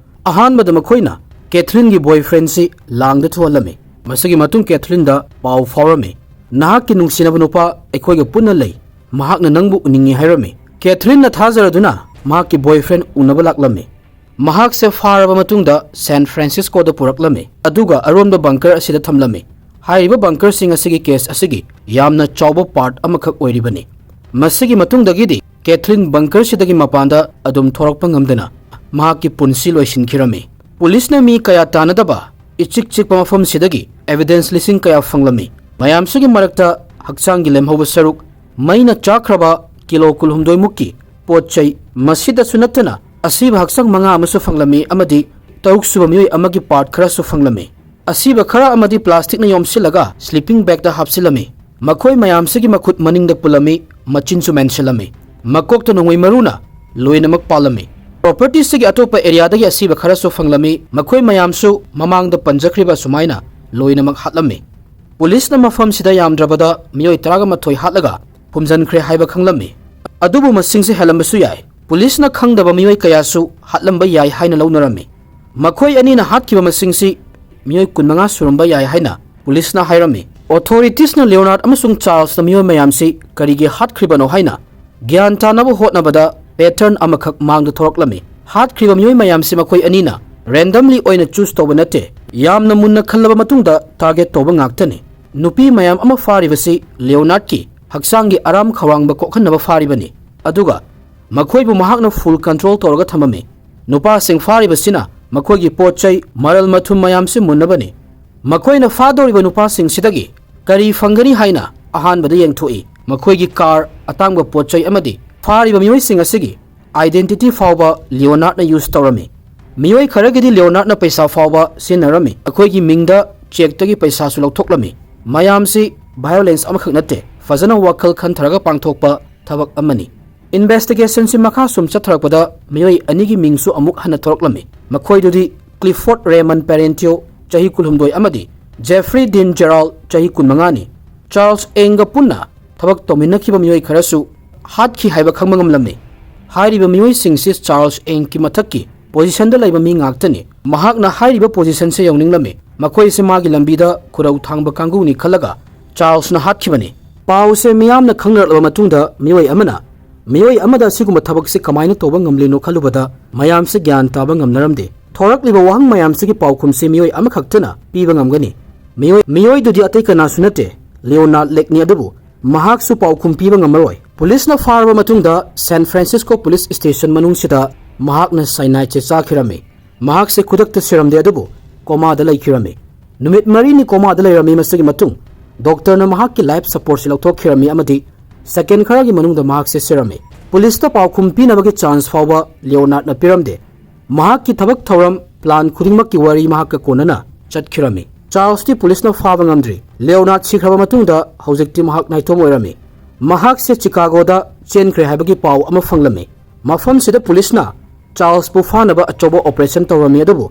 ꯑꯍꯥꯟꯕꯗ ꯃꯈꯣꯏꯅ ꯀꯦꯊꯔꯤꯟꯒꯤ boyfriendꯁꯤ ꯂꯥꯡꯗ ꯊꯨꯍꯜꯂꯝꯃꯤ꯫ ꯃꯁꯤꯒꯤ ꯃꯇꯨꯡ ꯀꯦꯊꯔꯤꯟꯗ ꯄꯥꯎ ꯐꯥꯎꯔꯝꯃꯤ, "ꯅꯍꯥꯛꯀꯤ ꯅꯨꯡꯁꯤꯅꯕ ꯅꯨꯄꯥ ꯑꯩꯈꯣꯏꯒ ꯄꯨꯟꯅ ꯂꯩ, ꯃꯍꯥꯛꯅ ꯅꯪꯕꯨ ꯎꯅꯤꯡꯏ" ꯍꯥꯏꯔꯝꯃꯤ꯫ ꯀꯦꯊꯔꯤꯟꯅ ꯊꯥꯖꯔꯗꯨꯅ ꯃꯍꯥꯛꯀꯤ boyfriend ꯎꯅꯕ ꯂꯥꯛꯂꯝꯃꯤ꯫ ꯃꯍꯥꯛꯁꯦ ꯐꯥꯔꯕ ꯃꯇꯨꯡꯗ ꯁꯦꯟ ꯐ꯭ꯔꯥꯟꯁꯤꯁꯀꯣꯗ ꯄꯨꯔꯛꯂꯝꯃꯤ, ꯑꯗꯨꯒ ꯑꯔꯣꯟꯕ bunker ꯑꯁꯤꯗ ꯊꯝꯂꯝꯃꯤ꯫ ꯍꯥꯏꯔꯤꯕ bunkerꯁꯤꯡ ꯑꯁꯤꯒꯤ case ꯑꯁꯤꯒꯤ ꯌꯥꯝꯅ ꯆꯥꯎꯕ part ꯑꯃꯈꯛ ꯑꯣꯏꯔꯤꯕꯅꯤ꯫ ꯃꯁꯤꯒꯤ ꯃꯇꯨꯡꯗꯒꯤꯗꯤ ꯀꯦꯊꯔꯤꯟ bunkerꯁꯤꯗꯒꯤ ꯃꯄꯥꯟꯗ ꯑꯗꯨꯝ ꯊꯣꯔꯛꯄ ꯉꯝꯗꯅ ꯃꯍꯥꯛꯀꯤ ꯄꯨꯟꯁꯤ ꯂꯣꯏꯁꯤꯟꯈꯤꯔꯝꯃꯤ꯫ ꯄꯨꯂꯤꯁꯅ ꯃꯤ ꯀꯌꯥ ꯇꯥꯟꯅꯗꯕ ꯏꯆꯤꯛ ꯆꯤꯛꯄ ꯃꯐꯝꯁꯤꯗꯒꯤ evidence ꯂꯤꯁꯤꯡ ꯀꯌꯥ ꯐꯪꯂꯝꯃꯤ꯫ ꯃꯌꯥꯝꯁꯤꯒꯤ ꯃꯔꯛꯇ ꯍꯛꯆꯥꯡꯒꯤ ꯂꯦꯝꯍꯧꯕ ꯁꯔꯨꯛ, ꯃꯩꯅ ꯆꯥꯛꯈ꯭ꯔꯕ ꯀꯤꯂꯣ ꯀꯨꯟꯍꯨꯝꯗꯣꯏ ꯃꯨꯛꯀꯤ ꯄꯣꯠ ꯆꯩ, ꯃꯁꯤꯗꯁꯨ ꯅꯠꯇꯅ ꯑꯁꯤꯕ ꯍꯛꯆꯥꯡ ꯃꯉꯥ ꯑꯃꯁꯨ ꯐꯪꯂꯝꯃꯤ ꯑꯃꯗꯤ ꯇꯔꯨꯛ ꯁꯨꯕ ꯃꯤꯑꯣꯏ ꯑꯃꯒꯤ part ꯈꯔꯁꯨ ꯐꯪꯂꯝꯃꯤ꯫ ꯑꯁꯤꯕ ꯈꯔ ꯑꯃꯗꯤ plasticꯅ ꯌꯣꯝꯁꯤꯜꯂꯒ sleeping bagꯇ ꯍꯥꯞꯆꯤꯜꯂꯝꯃꯤ꯫ ꯃꯈꯣꯏ ꯃꯌꯥꯝꯁꯤꯒꯤ ꯃꯈꯨꯠ ꯃꯅꯤꯡꯗ ꯄꯨꯜꯂꯝꯃꯤ, ꯃꯆꯤꯟꯁꯨ ꯃꯦꯟꯁꯤꯜꯂꯝꯃꯤ꯫ ꯃꯀꯣꯛꯇ ꯅꯣꯡꯃꯩ ꯃꯔꯨꯅ ꯂꯣꯏꯅꯃꯛ ꯄꯥꯜꯂꯝꯃꯤ꯫ Propertyꯁꯤꯒꯤ ꯑꯇꯣꯞꯄ areaꯗꯒꯤ ꯑꯁꯤꯕ ꯈꯔꯁꯨ ꯐꯪꯂꯝꯃꯤ꯫ ꯃꯈꯣꯏ ꯃꯌꯥꯝꯁꯨ ꯃꯃꯥꯡꯗ ꯄꯟꯖꯈ꯭ꯔꯤꯕ ꯑꯁꯨꯃꯥꯏꯅ ꯂꯣꯏꯅꯃꯛ ꯍꯥꯠꯂꯝꯃꯤ꯫ ꯄꯨꯂꯤꯁꯅ ꯃꯐꯝꯁꯤꯗ ꯌꯥꯝꯗ꯭ꯔꯕꯗ ꯃꯤꯑꯣꯏ ꯇꯔꯥꯃꯥꯊꯣꯏ ꯍꯥꯠꯂꯒ ꯐꯨꯝꯖꯤꯟꯈ꯭ꯔꯦ ꯍꯥꯏꯕ ꯈꯪꯂꯝꯃꯤ꯫ ꯑꯗꯨꯕꯨ ꯃꯁꯤꯡꯁꯤ ꯍꯦꯜꯂꯝꯕꯁꯨ ꯌꯥꯏ꯫ ꯄꯨꯂꯤꯁꯅ ꯈꯪꯗꯕ ꯃꯤꯑꯣꯏ ꯀꯌꯥꯁꯨ ꯍꯥꯠꯂꯝꯕ ꯌꯥꯏ ꯍꯥꯏꯅ ꯂꯧꯅꯔꯝꯃꯤ꯫ ꯃꯈꯣꯏ ꯑꯅꯤꯅ ꯍꯥꯠꯈꯤꯕ ꯃꯁꯤꯡꯁꯤ ꯃꯤꯑꯣꯏ ꯀꯨꯟꯃꯉꯥ ꯁꯨꯔꯝꯕ ꯌꯥꯏ ꯍꯥꯏꯅ ꯄꯨꯂꯤꯁꯅ ꯍꯥꯏꯔꯝꯃꯤ꯫ Authoritiesꯅ ꯂꯤꯑꯣꯅꯥꯔꯗ ꯑꯃꯁꯨꯡ ꯆꯥꯔꯜꯁꯅ ꯃꯤꯑꯣꯏ ꯃꯌꯥꯝꯁꯤ ꯀꯔꯤꯒꯤ ꯍꯥꯠꯈ꯭ꯔꯤꯕꯅꯣ ꯍꯥꯏꯅ ꯒ꯭ꯌꯥꯟ ꯇꯥꯅꯕ ꯍꯣꯠꯅꯕꯗ pattern ꯑꯃꯈꯛ ꯃꯥꯡꯗ ꯊꯣꯔꯛꯂꯝꯃꯤ꯫ ꯍꯥꯠꯈ꯭ꯔꯤꯕ ꯃꯤꯑꯣꯏ ꯃꯌꯥꯝꯁꯤ ꯃꯈꯣꯏ ꯑꯅꯤꯅ randomly ꯑꯣꯏꯅ choose ꯇꯧꯕ ꯅꯠꯇꯦ, ꯌꯥꯝꯅ ꯃꯨꯟꯅ ꯈꯜꯂꯕ ꯃꯇꯨꯡꯗ target ꯇꯧꯕ ꯉꯥꯛꯇꯅꯤ꯫ ꯅꯨꯄꯤ ꯃꯌꯥꯝ ꯑꯃ ꯐꯥꯔꯤꯕꯁꯤ ꯂꯤꯑꯣꯅꯥꯔꯗꯀꯤ ꯍꯛꯆꯥꯡꯒꯤ ꯑꯔꯥꯝ ꯈꯧꯔꯥꯡꯕ ꯀꯣꯛꯍꯟꯅꯕ ꯐꯥꯔꯤꯕꯅꯤ, ꯑꯗꯨꯒ ꯃꯈꯣꯏꯕꯨ ꯃꯍꯥꯛꯅ full control ꯇꯧꯔꯒ ꯊꯝꯃꯝꯃꯤ꯫ ꯅꯨꯄꯥꯁꯤꯡ ꯐꯥꯔꯤꯕꯁꯤꯅ ꯃꯈꯣꯏꯒꯤ ꯄꯣꯠ ꯆꯩ, ꯃꯔꯜ ꯃꯊꯨꯝ ꯃꯌꯥꯝꯁꯤ ꯃꯨꯟꯅꯕꯅꯤ꯫ ꯃꯈꯣꯏꯅ ꯐꯥꯗꯧꯔꯤꯕ ꯅꯨꯄꯥꯁꯤꯡꯁꯤꯗꯒꯤ ꯀꯔꯤ ꯐꯪꯒꯅꯤ ꯍꯥꯏꯅ ꯑꯍꯥꯟꯕꯗ ꯌꯦꯡꯊꯣꯛꯏ꯫ ꯃꯈꯣꯏꯒꯤ car, ꯑꯇꯥꯡꯕ ꯄꯣꯠ ꯆꯩ ꯑꯃꯗꯤ ꯐꯥꯔꯤꯕ ꯃꯤꯑꯣꯏꯁꯤꯡ ꯑꯁꯤꯒꯤ identity ꯐꯥꯎꯕ ꯂꯤꯑꯣꯅꯥꯔꯗꯅ use ꯇꯧꯔꯝꯃꯤ꯫ ꯃꯤꯑꯣꯏ ꯈꯔꯒꯤꯗꯤ ꯂꯤꯑꯣꯅꯥꯔꯗꯅ ꯄꯩꯁꯥ ꯐꯥꯎꯕ ꯁꯤꯖꯤꯟꯅꯔꯝꯃꯤ꯫ ꯑꯩꯈꯣꯏꯒꯤ ꯃꯤꯡꯗ chequeꯇꯒꯤ ꯄꯩꯁꯥꯁꯨ ꯂꯧꯊꯣꯛꯂꯝꯃꯤ꯫ ꯃꯌꯥꯝꯁꯤ violence ꯑꯃꯈꯛ ꯅꯠꯇꯦ, ꯐꯖꯅ ꯋꯥꯈꯜ ꯈꯟꯊꯔꯒ ꯄꯥꯡꯊꯣꯛꯄ ꯊꯕꯛ ꯑꯃꯅꯤ꯫ Investigationꯁꯤ ꯃꯈꯥ ꯁꯨꯝ ꯆꯠꯊꯔꯛꯄꯗ ꯃꯤꯑꯣꯏ ꯑꯅꯤꯒꯤ ꯃꯤꯡꯁꯨ ꯑꯃꯨꯛ ꯍꯟꯅ ꯊꯣꯔꯛꯂꯝꯃꯤ꯫ ꯃꯈꯣꯏꯗꯨꯗꯤ Clifford Raymond Parentio, ꯆꯍꯤ ꯀꯨꯟꯍꯨꯝꯗꯣꯏ, ꯑꯃꯗꯤ Jeffrey Dean Gerald, ꯆꯍꯤ ꯀꯨꯟꯃꯉꯥꯅꯤ꯫ ꯆꯥꯔꯜꯁ ꯑꯦꯡꯒ ꯄꯨꯟꯅ ꯊꯕꯛ ꯇꯧꯃꯤꯟꯅꯈꯤꯕ ꯃꯤꯑꯣꯏ ꯈꯔꯁꯨ ꯍꯥꯠꯈꯤ ꯍꯥꯏꯕ ꯈꯪꯕ ꯉꯝꯂꯝꯃꯤ꯫ ꯍꯥꯏꯔꯤꯕ ꯃꯤꯑꯣꯏꯁꯤꯡꯁꯤ ꯆꯥꯔꯜꯁ ꯑꯦꯡꯒꯤ ꯃꯊꯛꯀꯤ positionꯗ ꯂꯩꯕ ꯃꯤ ꯉꯥꯛꯇꯅꯤ꯫ ꯃꯍꯥꯛꯅ ꯍꯥꯏꯔꯤꯕ positionꯁꯦ ꯌꯧꯅꯤꯡꯂꯝꯃꯤ꯫ ꯃꯈꯣꯏꯁꯦ ꯃꯥꯒꯤ ꯂꯝꯕꯤꯗ ꯈꯨꯔꯧ ꯊꯥꯡꯕ ꯀꯥꯡꯕꯨꯅꯤ ꯈꯜꯂꯒ ꯆꯥꯔꯜꯁꯅ ꯍꯥꯠꯈꯤꯕꯅꯤ꯫ ꯄꯥꯎꯁꯦ ꯃꯤꯌꯥꯝꯅ ꯈꯪꯅꯔꯛꯂꯕ ꯃꯇꯨꯡꯗ ꯃꯤꯑꯣꯏ ꯑꯃꯅ ꯃꯤꯑꯣꯏ ꯑꯃꯗ ꯑꯁꯤꯒꯨꯝꯕ ꯊꯕꯛꯁꯤ ꯀꯃꯥꯏꯅ ꯇꯧꯕ ꯉꯝꯂꯤꯅꯣ ꯈꯜꯂꯨꯕꯗ ꯃꯌꯥꯝꯁꯦ ꯒ꯭ꯌꯥꯟ ꯇꯥꯕ ꯉꯝꯅꯔꯝꯗꯦ꯫ ꯊꯣꯔꯛꯂꯤꯕ ꯋꯥꯍꯪ ꯃꯌꯥꯝꯁꯤꯒꯤ ꯄꯥꯎꯈꯨꯝꯁꯤ ꯃꯤꯑꯣꯏ ꯑꯃꯈꯛꯇꯅ ꯄꯤꯕ ꯉꯝꯒꯅꯤ꯫ ꯃꯤꯑꯣꯏ, ꯃꯤꯑꯣꯏꯗꯨꯗꯤ ꯑꯇꯩ ꯀꯅꯥꯁꯨ ꯅꯠꯇꯦ, ꯂꯤꯑꯣꯅꯥꯔꯗ ꯂꯦꯛꯅꯤ, ꯑꯗꯨꯕꯨ ꯃꯍꯥꯛꯁꯨ ꯄꯥꯎꯈꯨꯝ ꯄꯤꯕ ꯉꯝꯃꯔꯣꯏ꯫ ꯄꯨꯂꯤꯁꯅ ꯐꯥꯔꯕ ꯃꯇꯨꯡꯗ ꯁꯦꯟ ꯐ꯭ꯔꯥꯟꯁꯤꯁꯀꯣ ꯄꯨꯂꯤꯁ ꯁ꯭ꯇꯦꯁꯟ ꯃꯅꯨꯡꯁꯤꯗ ꯃꯍꯥꯛꯅ cyanide ꯆꯥꯈꯤꯔꯝꯃꯤ꯫ ꯃꯍꯥꯛꯁꯦ ꯈꯨꯗꯛꯇ ꯁꯤꯔꯝꯗꯦ, ꯑꯗꯨꯕꯨ ꯀꯣꯃꯥꯗ ꯂꯩꯈꯤꯔꯝꯃꯤ꯫ ꯅꯨꯃꯤꯠ ꯃꯔꯤꯅꯤ ꯀꯣꯃꯥꯗ ꯂꯩꯔꯝꯃꯤ꯫ ꯃꯁꯤꯒꯤ ꯃꯇꯨꯡ ꯗꯣꯛꯇꯔꯅ ꯃꯍꯥꯛꯀꯤ life supportꯁꯤ ꯂꯧꯊꯣꯛꯈꯤꯔꯝꯃꯤ ꯑꯃꯗꯤ second ꯈꯔꯒꯤ ꯃꯅꯨꯡꯗ ꯃꯍꯥꯛꯁꯦ ꯁꯤꯔꯝꯃꯤ꯫ ꯄꯨꯂꯤꯁꯇ ꯄꯥꯎꯈꯨꯝ ꯄꯤꯅꯕꯒꯤ chance ꯐꯥꯎꯕ ꯂꯤꯑꯣꯅꯥꯔꯗꯅ ꯄꯤꯔꯝꯗꯦ꯫ ꯃꯍꯥꯛꯀꯤ ꯊꯕꯛ ꯊꯧꯔꯝ plan ꯈꯨꯗꯤꯡꯃꯛꯀꯤ ꯋꯥꯔꯤ ꯃꯍꯥꯛꯀ ꯀꯣꯟꯅꯅ ꯆꯠꯈꯤꯔꯝꯃꯤ꯫ ꯆꯥꯔꯜꯁꯇꯤ ꯄꯨꯂꯤꯁꯅ ꯐꯥꯕ ꯉꯝꯗ꯭ꯔꯤ꯫ ꯂꯤꯑꯣꯅꯥꯔꯗ ꯁꯤꯈ꯭ꯔꯕ ꯃꯇꯨꯡꯗ ꯍꯧꯖꯤꯛꯇꯤ ꯃꯍꯥꯛ ꯅꯥꯏꯇꯣꯝ ꯑꯣꯏꯔꯝꯃꯤ꯫ ꯃꯍꯥꯛꯁꯦ ꯆꯤꯀꯥꯒꯣꯗ ꯆꯦꯟꯈ꯭ꯔꯦ ꯍꯥꯏꯕꯒꯤ ꯄꯥꯎ ꯑꯃ ꯐꯪꯂꯝꯃꯤ꯫ ꯃꯐꯝꯁꯤꯗ ꯄꯨꯂꯤꯁꯅ ꯆꯥꯔꯜꯁꯄꯨ ꯐꯥꯅꯕ ꯑꯆꯧꯕ operation ꯇꯧꯔꯝꯃꯤ, ꯑꯗꯨꯕꯨ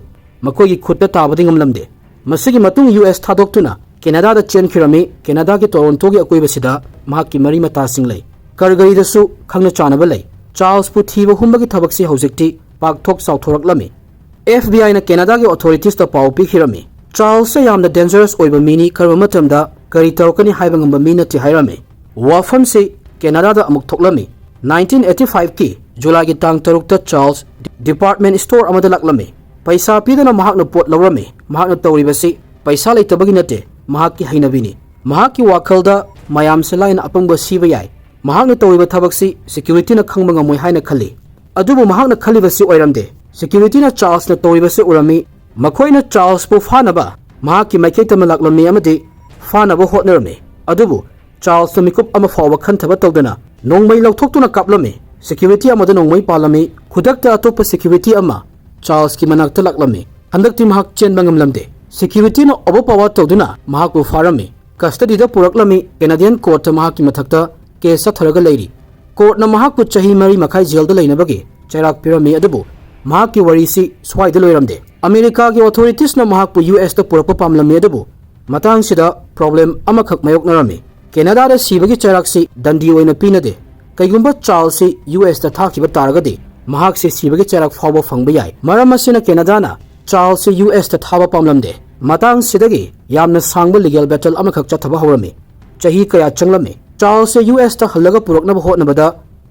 ꯃꯈꯣꯏꯒꯤ ꯈꯨꯠꯇ ꯇꯥꯕꯗꯤ ꯉꯝꯂꯝꯗꯦ꯫ ꯃꯁꯤꯒꯤ ꯃꯇꯨꯡ ꯌꯨ ꯑꯦꯁ ꯊꯥꯗꯣꯛꯇꯨꯅ ꯀꯦꯅꯥꯗꯥꯗ ꯆꯦꯟꯈꯤꯔꯝꯃꯤ꯫ ꯀꯦꯅꯥꯗꯥꯒꯤ ꯇꯣꯔꯣꯟꯇꯣꯒꯤ ꯑꯀꯣꯏꯕꯁꯤꯗ ꯃꯍꯥꯛꯀꯤ ꯃꯔꯤ ꯃꯇꯥꯁꯤꯡ ꯂꯩ꯫ ꯀꯜꯒꯔꯤꯗꯁꯨ ꯈꯪꯅ ꯆꯥꯟꯅꯕ ꯂꯩ꯫ ꯆꯥꯔꯜꯁꯄꯨ ꯊꯤꯕ ꯍꯨꯝꯕꯒꯤ ꯊꯕꯛꯁꯤ ꯍꯧꯖꯤꯛꯇꯤ ꯄꯥꯛꯊꯣꯛ ꯆꯥꯎꯊꯣꯔꯛꯂꯝꯃꯤ꯫ F B Iꯅ ꯀꯦꯅꯥꯗꯥꯒꯤ authoritiesꯇ ꯄꯥꯎ ꯄꯤꯈꯤꯔꯝꯃꯤ꯫ ꯆꯥꯔꯜꯁꯁꯦ ꯌꯥꯝꯅ dangerous ꯑꯣꯏꯕ ꯃꯤꯅꯤ, ꯀꯔꯝꯕ ꯃꯇꯝꯗ ꯀꯔꯤ ꯇꯧꯔꯛꯀꯅꯤ ꯍꯥꯏꯕ ꯉꯝꯕ ꯃꯤ ꯅꯠꯇꯦ ꯍꯥꯏꯔꯝꯃꯤ꯫ ꯋꯥꯐꯝꯁꯤ ꯀꯦꯅꯥꯗꯥꯗ ꯑꯃꯨꯛ ꯊꯣꯛꯂꯝꯃꯤ꯫ Nineteen eighty fiveꯀꯤ ꯖꯨꯂꯥꯏꯒꯤ ꯇꯥꯡ ꯇꯔꯨꯛꯇ ꯆꯥꯔꯜꯁ department store ꯑꯃꯗ ꯂꯥꯛꯂꯝꯃꯤ꯫ ꯄꯩꯁꯥ ꯄꯤꯗꯨꯅ ꯃꯍꯥꯛꯅ ꯄꯣꯠ ꯂꯧꯔꯝꯃꯤ꯫ ꯃꯍꯥꯛꯅ ꯇꯧꯔꯤꯕꯁꯤ ꯄꯩꯁꯥ ꯂꯩꯇꯕꯒꯤ ꯅꯠꯇꯦ, ꯃꯍꯥꯛꯀꯤ ꯍꯩꯅꯕꯤꯅꯤ꯫ ꯃꯍꯥꯛꯀꯤ ꯋꯥꯈꯜꯗ ꯃꯌꯥꯝꯁꯦ ꯂꯥꯏꯅ ꯑꯄꯪꯕ ꯁꯤꯕ ꯌꯥꯏ꯫ ꯃꯍꯥꯛꯅ ꯇꯧꯔꯤꯕ ꯊꯕꯛꯁꯤ securityꯅ ꯈꯪꯕ ꯉꯝꯃꯣꯏ ꯍꯥꯏꯅ ꯈꯜꯂꯤ꯫ ꯑꯗꯨꯕꯨ ꯃꯍꯥꯛꯅ ꯈꯜꯂꯤꯕꯁꯤ ꯑꯣꯏꯔꯝꯗꯦ꯫ Securityꯅ ꯆꯥꯔꯜꯁꯅ ꯇꯧꯔꯤꯕꯁꯤ ꯎꯔꯝꯃꯤ꯫ ꯃꯈꯣꯏꯅ ꯆꯥꯔꯜꯁꯄꯨ ꯐꯥꯅꯕ ꯃꯍꯥꯛꯀꯤ ꯃꯥꯏꯀꯩ ꯇꯝꯅ ꯂꯥꯛꯂꯝꯃꯤ ꯑꯃꯗꯤ ꯐꯥꯅꯕ ꯍꯣꯠꯅꯔꯝꯃꯤ꯫ ꯑꯗꯨꯕꯨ ꯆꯥꯔꯜꯁꯅ ꯃꯤꯀꯨꯞ ꯑꯃ ꯐꯥꯎꯕ ꯈꯟꯊꯕ ꯇꯧꯗꯅ ꯅꯣꯡꯃꯩ ꯂꯧꯊꯣꯛꯇꯨꯅ ꯀꯥꯞꯂꯝꯃꯤ꯫ Security ꯑꯃꯗ ꯅꯣꯡꯃꯩ ꯄꯥꯜꯂꯝꯃꯤ꯫ ꯈꯨꯗꯛꯇ ꯑꯇꯣꯞꯄ security ꯑꯃ ꯆꯥꯔꯜꯁꯀꯤ ꯃꯅꯥꯛꯇ ꯂꯥꯛꯂꯝꯃꯤ꯫ ꯍꯟꯗꯛꯇꯤ ꯃꯍꯥꯛ ꯆꯦꯟꯕ ꯉꯝꯂꯝꯗꯦ꯫ Securityꯅ overpower ꯇꯧꯗꯨꯅ ꯃꯍꯥꯛꯄꯨ ꯐꯥꯔꯝꯃꯤ꯫ Custodyꯗ ꯄꯨꯔꯛꯂꯝꯃꯤ꯫ Canadian courtꯇ ꯃꯍꯥꯛꯀꯤ ꯃꯊꯛꯇ case ꯆꯠꯊꯔꯒ ꯂꯩꯔꯤ꯫ ꯀꯣꯔꯠꯅ ꯃꯍꯥꯛꯄꯨ ꯆꯍꯤ ꯃꯔꯤ ꯃꯈꯥꯏ ꯖꯦꯜꯗ ꯂꯩꯅꯕꯒꯤ ꯆꯩꯔꯥꯛ ꯄꯤꯔꯝꯃꯤ꯫ ꯑꯗꯨꯕꯨ ꯃꯍꯥꯛꯀꯤ ꯋꯥꯔꯤꯁꯤ ꯁ꯭ꯋꯥꯏꯗ ꯂꯣꯏꯔꯝꯗꯦ꯫ ꯑꯃꯦꯔꯤꯀꯥꯒꯤ ꯑꯣꯊꯣꯔꯤꯇꯤꯁꯅ ꯃꯍꯥꯛꯄꯨ ꯌꯨ ꯑꯦꯁꯇ ꯄꯨꯔꯛꯄ ꯄꯥꯝꯂꯝꯃꯤ, ꯑꯗꯨꯕꯨ ꯃꯇꯥꯡꯁꯤꯗ ꯄ꯭ꯔꯣꯕ꯭ꯂꯦꯝ ꯑꯃꯈꯛ ꯃꯥꯌꯣꯛꯅꯔꯝꯃꯤ꯫ ꯀꯦꯅꯥꯗꯥꯗ ꯁꯤꯕꯒꯤ ꯆꯩꯔꯥꯛꯁꯤ ꯗꯟꯗꯤ ꯑꯣꯏꯅ ꯄꯤꯅꯗꯦ꯫ ꯀꯩꯒꯨꯝꯕ ꯆꯥꯔꯜꯁꯁꯤ ꯌꯨ ꯑꯦꯁꯇ ꯊꯥꯈꯤꯕ ꯇꯥꯔꯒꯗꯤ ꯃꯍꯥꯛꯁꯤ ꯁꯤꯕꯒꯤ ꯆꯩꯔꯥꯛ ꯐꯥꯎꯕ ꯐꯪꯕ ꯌꯥꯏ꯫ ꯃꯔꯝ ꯑꯁꯤꯅ ꯀꯦꯅꯥꯗꯥꯅ ꯆꯥꯔꯜꯁꯁꯤ ꯌꯨ ꯑꯦꯁꯇ ꯊꯥꯕ ꯄꯥꯝꯂꯝꯗꯦ꯫ ꯃꯇꯥꯡꯁꯤꯗꯒꯤ ꯌꯥꯝꯅ ꯁꯥꯡꯕ ꯂꯤꯒꯦꯜ ꯕꯦꯇꯜ ꯑꯃꯈꯛ ꯆꯠꯊꯕ ꯍꯧꯔꯝꯃꯤ꯫ ꯆꯍꯤ ꯀꯌꯥ ꯆꯪꯂꯝꯃꯤ꯫ ꯆꯥꯔꯜꯁꯁꯦ ꯌꯨ ꯑꯦꯁꯇ ꯍꯜꯂꯒ ꯄꯨꯔꯛꯅꯕ ꯍꯣꯠꯅꯕꯗ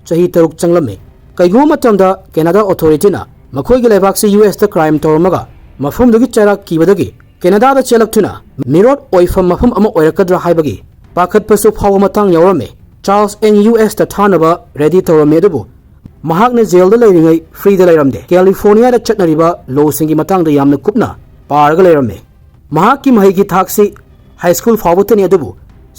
ꯆꯍꯤ ꯇꯔꯨꯛ ꯆꯪꯂꯝꯃꯤ꯫ ꯀꯩꯒꯨꯝꯕ ꯃꯇꯝꯗ ꯀꯦꯅꯥꯗꯥ ꯑꯣꯊꯣꯔꯤꯇꯤꯅ ꯃꯈꯣꯏꯒꯤ ꯂꯩꯕꯥꯛꯁꯤ ꯌꯨ ꯑꯦꯁꯇ ꯀ꯭ꯔꯥꯏꯝ ꯇꯧꯔꯝꯃꯒ ꯃꯐꯝꯗꯨꯒꯤ ꯆꯩꯔꯥꯛ ꯀꯤꯕꯗꯒꯤ ꯀꯦꯅꯥꯗꯥꯗ ꯆꯦꯜꯂꯛꯇꯨꯅ ꯃꯤꯔꯣꯠ ꯑꯣꯏꯐꯝ ꯃꯐꯝ ꯑꯃ ꯑꯣꯏꯔꯛꯀꯗ꯭ꯔꯥ ꯍꯥꯏꯕꯒꯤ ꯄꯥꯈꯠꯄꯁꯨ ꯐꯥꯎꯕ ꯃꯇꯥꯡ ꯌꯥꯎꯔꯝꯃꯤ꯫ ꯆꯥꯔꯜꯁ ꯑꯦꯡ ꯌꯨ ꯑꯦꯁꯇ ꯊꯥꯅꯕ ꯔꯦꯗꯤ ꯇꯧꯔꯝꯃꯤ, ꯑꯗꯨꯕꯨ ꯃꯍꯥꯛꯅ ꯖꯦꯜꯗ ꯂꯩꯔꯤꯉꯩ ꯐ꯭ꯔꯤꯗ ꯂꯩꯔꯝꯗꯦ꯫ ꯀꯦꯂꯤꯐꯣꯔꯅꯤꯌꯥꯗ ꯆꯠꯅꯔꯤꯕ ꯂꯣꯁꯤꯡꯒꯤ ꯃꯇꯥꯡꯗ ꯌꯥꯝꯅ ꯀꯨꯞꯅ ꯄꯥꯔꯒ ꯂꯩꯔꯝꯃꯤ꯫ ꯃꯍꯥꯛꯀꯤ ꯃꯍꯩꯒꯤ ꯊꯥꯛꯁꯤ ꯍꯥꯏ ꯁ꯭ꯀꯨꯜ ꯐꯥꯎꯕꯇꯅꯤ, ꯑꯗꯨꯕꯨ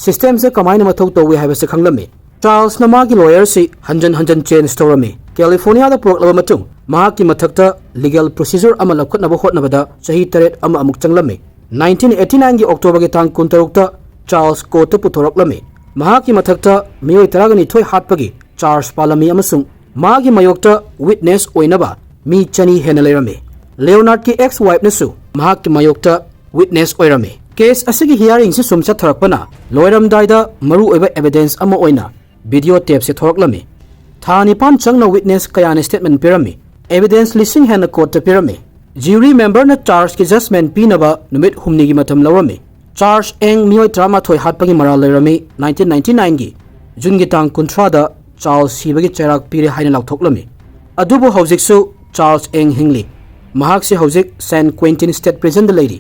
ꯁꯤꯁꯇꯦꯝꯁꯦ ꯀꯃꯥꯏꯅ ꯃꯊꯧ ꯇꯧꯏ ꯍꯥꯏꯕꯁꯤ ꯈꯪꯂꯝꯃꯤ꯫ ꯆꯥꯔꯜꯁꯅ ꯃꯥꯒꯤ ꯂꯣꯌꯔꯁꯤ ꯍꯟꯖꯟ ꯍꯟꯖꯟ ꯆꯦꯟꯖ ꯇꯧꯔꯝꯃꯤ꯫ ꯀꯦꯂꯤꯐꯣꯔꯅꯤꯌꯥꯗ ꯄꯨꯔꯛꯂꯕ ꯃꯇꯨꯡ ꯃꯍꯥꯛꯀꯤ ꯃꯊꯛꯇ ꯂꯤꯒꯦꯜ ꯄ꯭ꯔꯣꯁꯤꯖꯔ ꯑꯃ ꯂꯧꯈꯠꯅꯕ ꯍꯣꯠꯅꯕꯗ ꯆꯍꯤ ꯇꯔꯦꯠ ꯑꯃ ꯑꯃꯨꯛ ꯆꯪꯂꯝꯃꯤ꯫ ꯅꯥꯏꯟꯇꯤꯟ ꯑꯩꯠꯇꯤ ꯅꯥꯏꯟꯒꯤ ꯑꯣꯛꯇꯣꯕꯔꯒꯤ ꯇꯥꯡ ꯀꯨꯟꯇꯔꯨꯛꯇ ꯆꯥꯔꯜꯁ ꯀꯣꯔꯠꯇ ꯄꯨꯊꯣꯔꯛꯂꯝꯃꯤ꯫ ꯃꯍꯥꯛꯀꯤ ꯃꯊꯛꯇ ꯃꯤꯑꯣꯏ ꯇꯔꯥꯒ ꯅꯤꯊꯣꯏ ꯍꯥꯠꯄꯒꯤ ꯆꯥꯔꯖ ꯄꯥꯜꯂꯝꯃꯤ ꯑꯃꯁꯨꯡ ꯃꯥꯒꯤ ꯃꯥꯌꯣꯛꯇ ꯋꯤꯠꯅꯦꯁ ꯑꯣꯏꯅꯕ ꯃꯤ ꯆꯅꯤ ꯍꯦꯟꯅ ꯂꯩꯔꯝꯃꯤ꯫ ꯂꯤꯑꯣꯅꯥꯔꯗꯀꯤ ꯑꯦꯛꯁ ꯋꯥꯏꯐꯅꯁꯨ ꯃꯍꯥꯛꯀꯤ ꯃꯥꯌꯣꯛꯇ ꯋꯤꯠꯅꯦꯁ ꯑꯣꯏꯔꯝꯃꯤ꯫ ꯀꯦꯁ ꯑꯁꯤꯒꯤ ꯍꯤꯌꯥꯔꯤꯡꯁꯤ ꯁꯨꯝ ꯆꯠꯊꯔꯛꯄꯅ ꯂꯣꯏꯔꯝꯗꯥꯏꯗ ꯃꯔꯨꯑꯣꯏꯕ ꯑꯦꯚꯤꯗꯦꯟꯁ ꯑꯃ ꯑꯣꯏꯅ ꯚꯤꯗꯤꯑꯣ ꯇꯦꯞꯁꯦ ꯊꯣꯔꯛꯂꯝꯃꯤ꯫ ꯊꯥ ꯅꯤꯄꯥꯟ ꯆꯪꯅ ꯋꯤꯠꯅꯦꯁ ꯀꯌꯥꯅ ꯁ꯭ꯇꯦꯠꯃꯦꯟ ꯄꯤꯔꯝꯃꯤ꯫ ꯑꯦꯚꯤꯗꯦꯟꯁ ꯂꯤꯁꯤꯡ ꯍꯦꯟꯅ ꯀꯣꯔꯠꯇ ꯄꯤꯔꯝꯃꯤ꯫ ꯖ꯭ꯌꯨꯔꯤ ꯃꯦꯝꯕꯔꯅ ꯆꯥꯔꯖꯀꯤ ꯖꯖꯃꯦꯟ ꯄꯤꯅꯕ ꯅꯨꯃꯤꯠ ꯍꯨꯝꯅꯤꯒꯤ ꯃꯇꯝ ꯂꯧꯔꯝꯃꯤ꯫ ꯆꯥꯔꯖ ꯑꯦꯡ ꯃꯤꯑꯣꯏ ꯇꯔꯥꯃꯥꯊꯣꯏ ꯍꯥꯠꯄꯒꯤ ꯃꯔꯥꯜ ꯂꯩꯔꯝꯃꯤ꯫ ꯅꯥꯏꯟꯇꯤꯟ ꯅꯥꯏꯟꯇꯤ ꯅꯥꯏꯟꯒꯤ ꯖꯨꯟꯒꯤ ꯇꯥꯡ ꯀꯨꯟꯊ꯭ꯔꯥꯗ ꯆꯥꯔꯜꯁ ꯁꯤꯕꯒꯤ ꯆꯩꯔꯥꯛ ꯄꯤꯔꯦ ꯍꯥꯏꯅ ꯂꯥꯎꯊꯣꯛꯂꯝꯃꯤ꯫ ꯑꯗꯨꯕꯨ ꯍꯧꯖꯤꯛꯁꯨ ꯆꯥꯔꯜꯁ ꯑꯦꯡ ꯍꯤꯡꯂꯤ꯫ ꯃꯍꯥꯛꯁꯤ ꯍꯧꯖꯤꯛ ꯁꯦꯟ ꯀ꯭ꯋꯦꯟꯇꯤꯟ ꯁ꯭ꯇꯦꯠ ꯄ꯭ꯔꯤꯖꯟꯗ ꯂꯩꯔꯤ꯫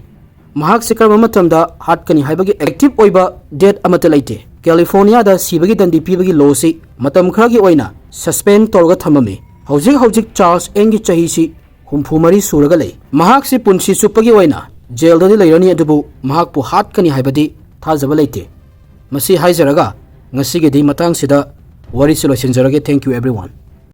ꯃꯍꯥꯛꯁꯤ ꯀꯔꯝꯕ ꯃꯇꯝꯗ ꯍꯥꯠꯀꯅꯤ ꯍꯥꯏꯕꯒꯤ ꯑꯦꯛꯇꯤꯚ ꯑꯣꯏꯕ ꯗꯦꯠ ꯑꯃꯠꯇ ꯂꯩꯇꯦ꯫ ꯀꯦꯂꯤꯐꯣꯔꯅꯤꯌꯥꯗ ꯁꯤꯕꯒꯤ ꯗꯟꯗꯤ ꯄꯤꯕꯒꯤ ꯂꯣꯁꯤ ꯃꯇꯝ ꯈꯔꯒꯤ ꯑꯣꯏꯅ ꯁꯁꯄꯦꯟ ꯇꯧꯔꯒ ꯊꯝꯃꯝꯃꯤ꯫ ꯍꯧꯖꯤꯛ ꯍꯧꯖꯤꯛ ꯆꯥꯔꯜꯁ ꯑꯦꯡꯒꯤ ꯆꯍꯤꯁꯤ ꯍꯨꯝꯐꯨ ꯃꯔꯤ ꯁꯨꯔꯒ ꯂꯩ꯫ ꯃꯍꯥꯛꯁꯤ ꯄꯨꯟꯁꯤ ꯆꯨꯞꯄꯒꯤ ꯑꯣꯏꯅ ꯖꯦꯜꯗꯗꯤ ꯂꯩꯔꯅꯤ, ꯑꯗꯨꯕꯨ ꯃꯍꯥꯛꯄꯨ ꯍꯥꯠꯀꯅꯤ ꯍꯥꯏꯕꯗꯤ ꯊꯥꯖꯕ ꯂꯩꯇꯦ꯫ ꯃꯁꯤ ꯍꯥꯏꯖꯔꯒ ꯉꯁꯤꯒꯤꯗꯤ ꯃꯇꯥꯡꯁꯤꯗ ꯋꯥꯔꯤꯁꯤ ꯂꯣꯏꯁꯤꯟꯖꯔꯒꯦ꯫ Thank you everyone꯫